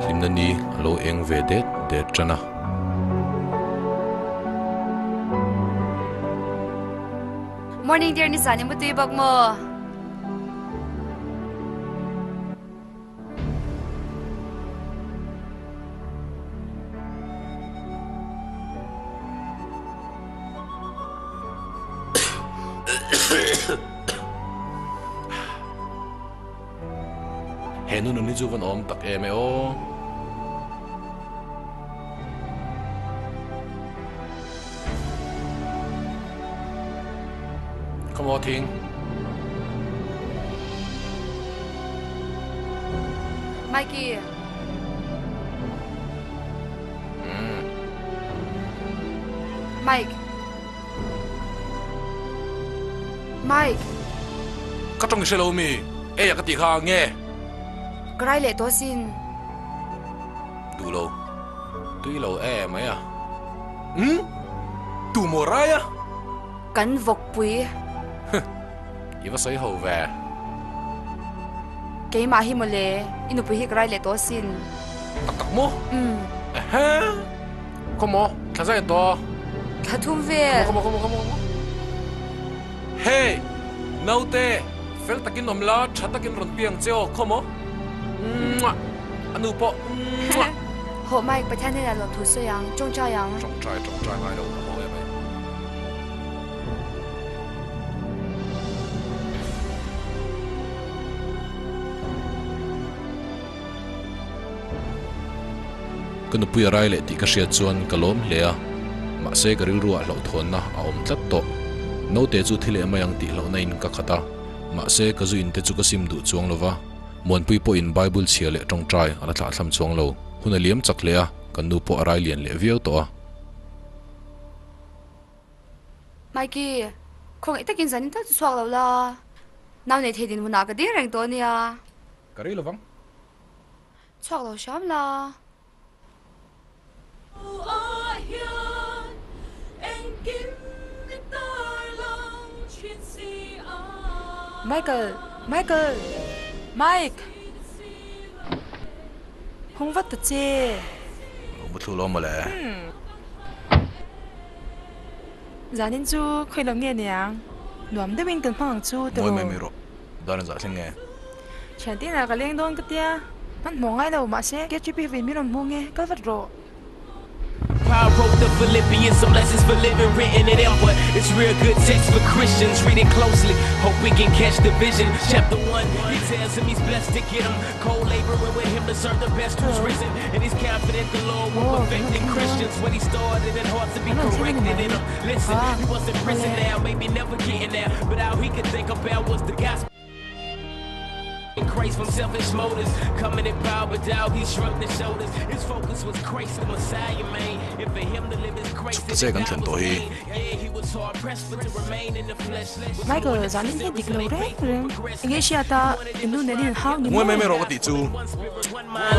[SPEAKER 1] hlimna ni a lo eng ve det det tan a.
[SPEAKER 3] Morning dear nizan i mutui bawk maw?
[SPEAKER 1] He nu nun hi chu van awm tak em e aw. Come on, Ting.
[SPEAKER 3] Mikey.
[SPEAKER 1] Mm.
[SPEAKER 3] Mike. Mike.
[SPEAKER 1] Ka tawng i hre lo mi? Ei a ka tih kha nge?
[SPEAKER 3] Ka rai leh tawh sin.
[SPEAKER 1] Duh lo. Tui lo e mai a. Umm! Tu maw rai a?
[SPEAKER 3] Kan vawkpui.
[SPEAKER 1] Huh! I va sawi ho ve.
[SPEAKER 3] Keimah hi mawle, i nupui hi ka rai leh tawh asin.
[SPEAKER 1] Tak tak maw?
[SPEAKER 3] Umm.
[SPEAKER 1] Ehe! Khaw maw? Thla zai tawh.
[SPEAKER 3] Thla thum vel.
[SPEAKER 1] Khaw maw, khaw maw, khaw maw, khaw maw. Hey! Naute, fel takin awm la, tha takin rawn piang che aw, khaw maw? Muah! A nu pawh muah!
[SPEAKER 3] Hawh Mike, Pathian hnenah lawmthu sawi ang, tawngtai ang.
[SPEAKER 1] Tawngtai, tawngtai ngai lo, a haw em ai. Ka nupui a rai leh tih ka hriat chuan ka lawm hle a, mahse ka rilruah hlauhthawnna a awm tlat tawh. Naute chu thi leh mai ang tih hlauhna in ka khat a, mahse ka zu in te chu ka sim duh chuang lo va. Muanpui pawhin Bible chhia leh tawngtai a la thlahthlam chuang lo. Hun a liam chak hle a, kan nu pawh a rai lian leh viau tawh a.
[SPEAKER 3] Mikey, khawngaih takin zanin tal chu chhuak lo la, nau nei thei dinhmunah ka ding reng tawh a nia.
[SPEAKER 1] Ka rei lovang.
[SPEAKER 3] Chhuak lo hram la.
[SPEAKER 14] Michael! Michael! Mike! Hawng vat ta che.
[SPEAKER 1] Lo mu thlu lo mawle.
[SPEAKER 14] Zanin chu khawi lo nge niang? Nuam deuhin kan hmang ang chu tiraw?
[SPEAKER 1] Ngawi mai mai rawh. Dan a zah thleng nge?
[SPEAKER 14] Thian tinah ka leng dawn ka tia. Hmanhmawh ngai lo mahse KGP vei min rawn hmu nge kal vat rawh.
[SPEAKER 17] Paul wrote the Philippians some lessons for living written in them but it's real good text for Christians read it closely hope we can catch the vision chapter 1 he tells him he's blessed to get him co-laboring with him to serve the best who's risen and he's confident the Lord will perfect in Christians when he started and hard to be corrected in him listen he was in prison now maybe never getting out but all he could think about was the gospel Christ from selfish motives Coming in power but now he shrugged his shoulders His focus was Christ the Messiah man And for him to live is Christ
[SPEAKER 1] Chukte che kan thlen tawh hi.
[SPEAKER 14] Michael zanin hi dik lo reng reng eng nge hriat a in nu nen in hau ni
[SPEAKER 1] Ngawi mai mai rawh ka tih chu.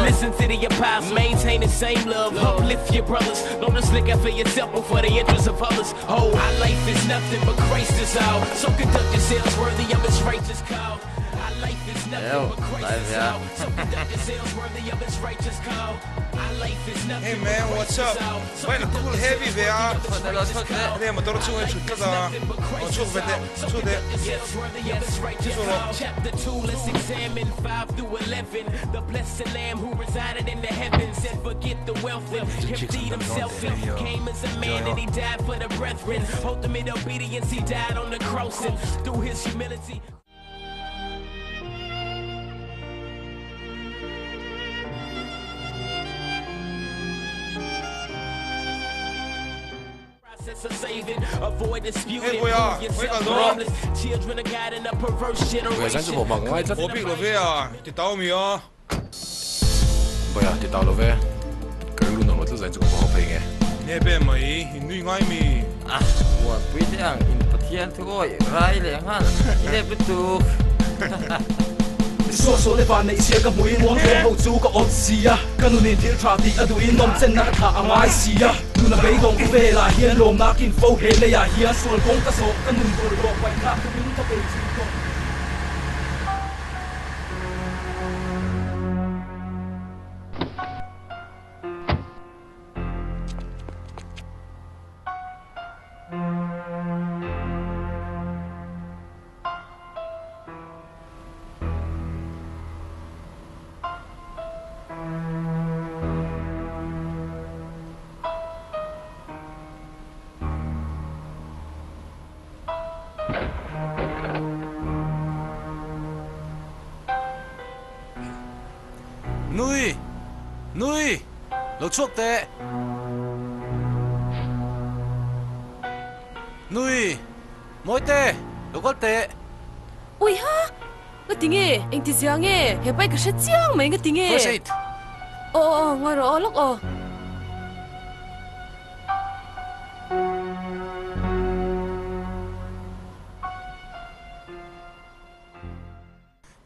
[SPEAKER 17] Listen to the apostle Maintain the same love Uplift your brothers Don't just look out for yourself but for the interests of others Oh our life is nothing but Christ is all So conduct yourselves worthy of his righteous call Our life is nothing but Christ is all So conduct yourselves worthy of his righteous call Our life is
[SPEAKER 18] Hey
[SPEAKER 17] nothing but
[SPEAKER 18] man, what's
[SPEAKER 17] Christ
[SPEAKER 18] up?
[SPEAKER 17] is all So
[SPEAKER 18] Bike a
[SPEAKER 17] conduct
[SPEAKER 18] cool heavy
[SPEAKER 17] yourselves
[SPEAKER 18] ve a.
[SPEAKER 17] worthy of his righteous call
[SPEAKER 18] Hei motor
[SPEAKER 17] Our
[SPEAKER 18] chunga
[SPEAKER 17] life
[SPEAKER 18] thut
[SPEAKER 17] is
[SPEAKER 18] tlat a.
[SPEAKER 17] nothing but
[SPEAKER 18] Aw
[SPEAKER 17] Christ
[SPEAKER 18] chhuak
[SPEAKER 17] is
[SPEAKER 18] ve teh,
[SPEAKER 17] all So
[SPEAKER 18] chhuak teh.
[SPEAKER 17] conduct yourselves worthy of his righteous
[SPEAKER 18] Chhuak rawh.
[SPEAKER 17] call Chapter 2, let's examine 5 through 11 The blessed lamb who resided in the heavens Said forget the wealth and emptied himself and came as a man and he died for the brethren Ultimate obedience, he died on the cross and through his humility Process of saving, avoid dispute
[SPEAKER 18] Hey
[SPEAKER 17] and
[SPEAKER 18] Boya,
[SPEAKER 17] prove
[SPEAKER 18] wake
[SPEAKER 17] yourself
[SPEAKER 18] up rawh.
[SPEAKER 17] blameless Children of God in a perverse
[SPEAKER 1] Boya zan chu
[SPEAKER 17] generation
[SPEAKER 1] bawk mak ngai tlat.
[SPEAKER 18] Haw bik lo ve a, ti tau mi a.
[SPEAKER 1] Boya ti tau lo ve, ka rilru nuam lo tlat zan chu ka haw phei nge.
[SPEAKER 18] Nge pe mai, in nui ngai mi.
[SPEAKER 19] A, Muanpui te ang in Pathian thu awi rai leh nghal i lep lutuk.
[SPEAKER 6] Suahsuah le van neih chhia ka hmuin muang tlawm ho chu ka awt si a, ka nunin thil tha tih a duhin nawm chenna ka thlah a ngai si a, tuna beidawng ku velah hian lawmna kin fo he leiah hian sual kawng ka zawh ka nun bawlh rawh paih thlak tumin ka bei thin tawh.
[SPEAKER 11] Nui! Nui! Lo chhuak teh! Nui! Mawite! Lo kal teh!
[SPEAKER 12] Ui ha! Nga ti nge? Engti zia nge? He pai ka hre chiang mai nga ti nge?
[SPEAKER 11] First aid!
[SPEAKER 12] Aw aw aw, ngawi rawh aw lawk aw.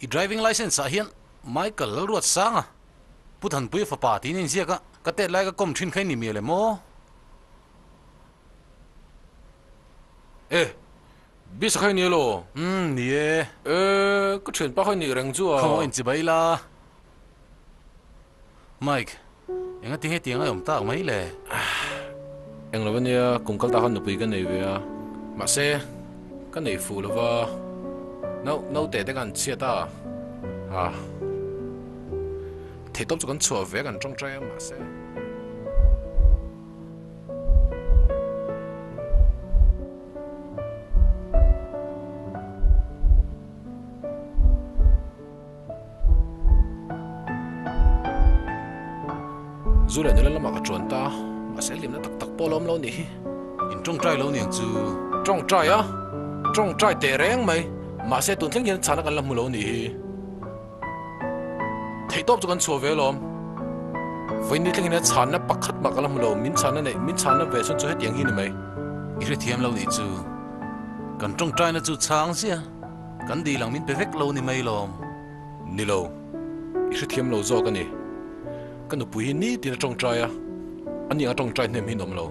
[SPEAKER 11] I driving licence ah hian Michael Lalruatsanga Pu Thanpuia fapa tiin a inziak a, ka tet lai ka kawm thin kha i ni mial em aw?
[SPEAKER 1] E, Bisa kha i ni elaw?
[SPEAKER 11] Umm, ni e.
[SPEAKER 1] E, ka thianpa kha i nih reng chu a.
[SPEAKER 11] Khaw in chibai la. Mike, enga tinge tiang a awm tak mai le?
[SPEAKER 1] Eng lo ania, kum kal ta khan nupui ka nei ve a. Mahse, ka nei fuh lo va, no, naute te kan chhiat a. Ha. Theihtawp chu kan chhuah ve kan tawngtai a, mahse. Zu leh nula lamah ka chuan ta a, mahse hlimna tak tak pawh a lawm lo nih hi.
[SPEAKER 11] In tawngtai lo niang chu.
[SPEAKER 1] Tawngtai a? Tawngtai teh reng mai. Mahse tun thleng hian chhana kan la hmu lo nih hi. Theihtawp chu kan chhuah ve alawm. Vawiin ni thleng hian chhanna pakhat mah ka la hmu lo, min chhanna neih, min chhanna ve chhun chu hetiang hi ni mai.
[SPEAKER 11] I hrethiam lo nih chu. Kan tawngtaina chu chhang zia, kan dil ang min pe vek lo ni mai lawm.
[SPEAKER 1] Ni lo, i hrethiam lo zawk a ni. Ka nupui hi nitin a tawngtai a, ani anga tawngtai hnem hi an awm lo.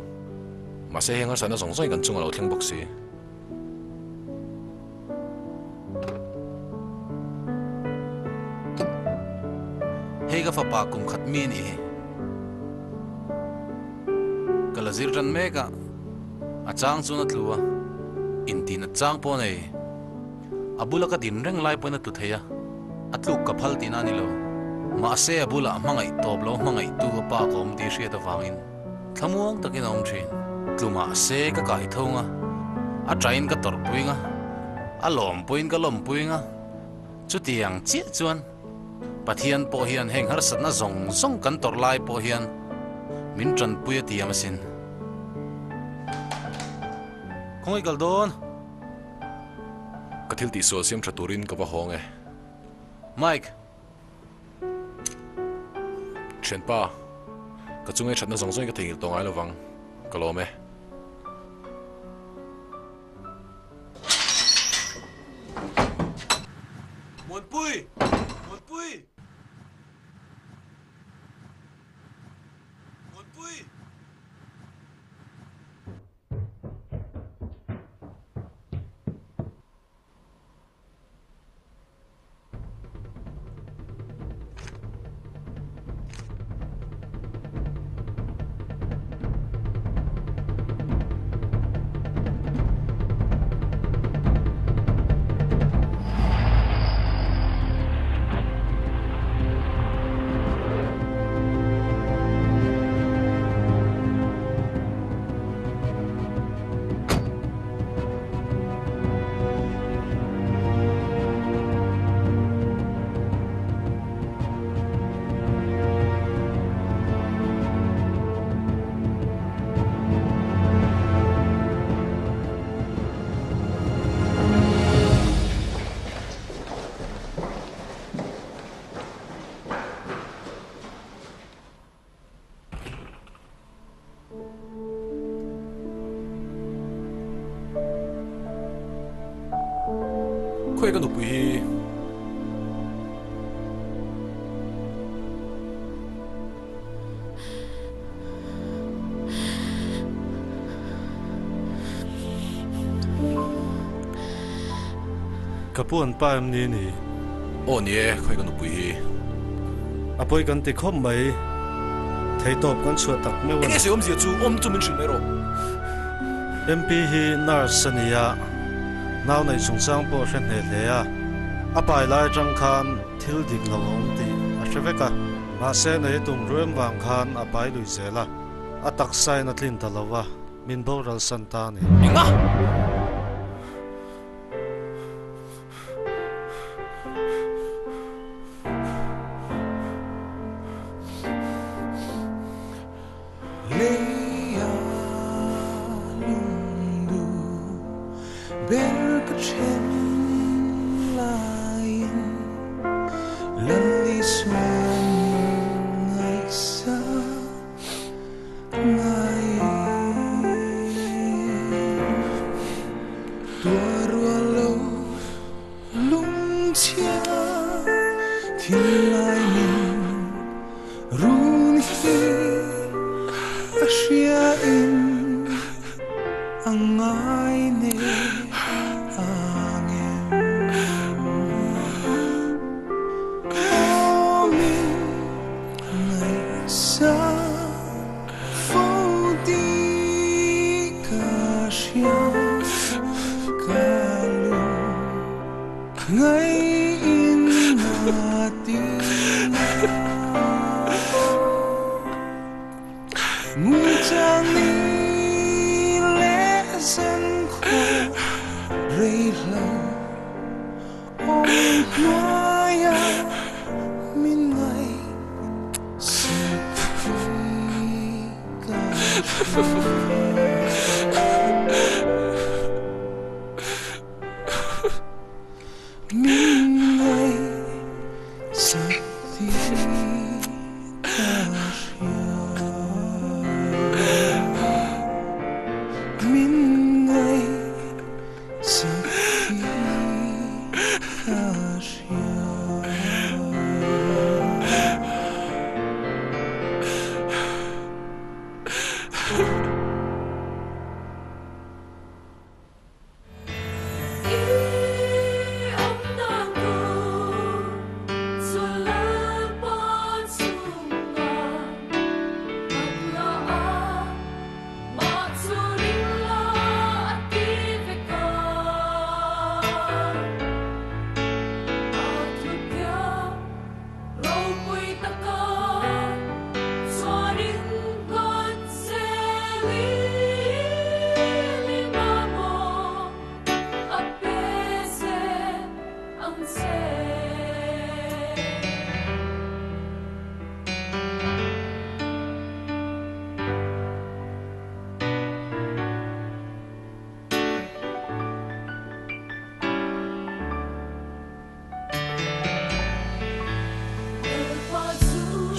[SPEAKER 1] Mahse heng harsatna zawng zawngin kan chungah lo thleng bawk si.
[SPEAKER 11] Hei ka fapa kum khat mi a nih hi. Ka la zir tan mek a, a chang chuan a tlu a, intihna chang pawh a nei. A bula ka din reng lai pawhin a tlu thei a, a tluk ka phal tihna a ni lo. Mahse a bulah hmangaih tawp lo hmangaihtu a pa ka awm tih hriat avangin thlamuang takin a awm thin. Tlu mahse ka kai thung a, a ṭain ka tawrhpui nga, a lawmpuiin ka lawmpui nga, chutiang chiah chuan Pathian pawh hian heng harsatna zawng zawng kan tawrh lai pawh hian min ṭanpui a tiam asin. Khawngaih kal dawn?
[SPEAKER 1] Ka thil tihsual siam tha turin ka va hawng e.
[SPEAKER 11] Mike.
[SPEAKER 1] Thianpa, ka chunga i thatna zawng zawngin ka theihnghilh tawh ngai lovang. Ka lawm e.
[SPEAKER 16] Muanpui! Muanpui! Muanpui!
[SPEAKER 1] Khawi ka nupui hi?
[SPEAKER 20] Ka pu an pa em ni ni?
[SPEAKER 1] Aw ni e, khawi ka nupui hi?
[SPEAKER 20] A pawi kan ti khawp mai. Theitawp kan chhuah tak meuh a ni.
[SPEAKER 16] Enge sawi awmzia chu awm chu min hrilh mai rawh.
[SPEAKER 20] MP hi nurse a ni a, nau neih chungchang pawh a hre hneh hle a. A pai lai atang khan thil dik lo a awm tih a hre vek a. Mahse nei tum ruem vang khan a pai lui zel a, a taksain a tlin ta lo a, min boral san ta a ni.
[SPEAKER 16] Enga?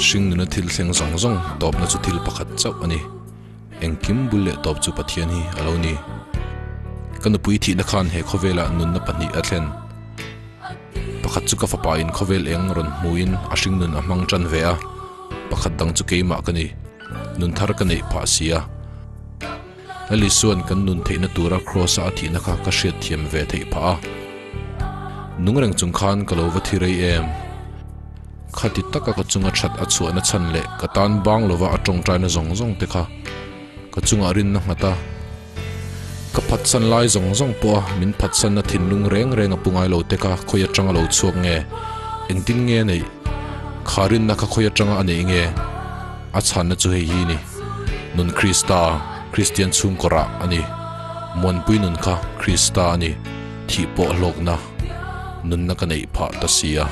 [SPEAKER 1] Hringnuna thil thleng zawng zawng tawpna chu thil pakhat chauh a ni. Engkim bul leh tawp chu Pathian hi a lo ni. Ka nupui thihna khan he khawvelah nunna pahnih a thlen. Pakhat chu ka fapa in khawvel eng rawn hmuin a hringnun a hmang tan ve a, pakhat dang chu keimah ka ni. Nun thar ka neih phah si a. Lali chuan kan nun theihna tura Kraws-a a thihna kha ka hriatthiam ve theih phah a. Nung reng chung khan ka lo va thi rei em? Khati taka ka chunga that a chhuahna chhan leh ka tan bang lova a tawngtaina zawng zawng te kha ka chungah rinna nghat a. Ka phatsan lai zawng zawng pawha min phatsanna thinlung reng reng a pu ngai lo te kha khawi atanga lo chhuak nge? Engtin nge a neih? Kha rinna kha khawi atanga a neih nge? A chhanna chu hei hi ni, Nun Krista, Kristian chhungkawrah a ni. Muanpui nun kha Krista a ni, thih pawh hlawkna nunna ka neih phah ta si a.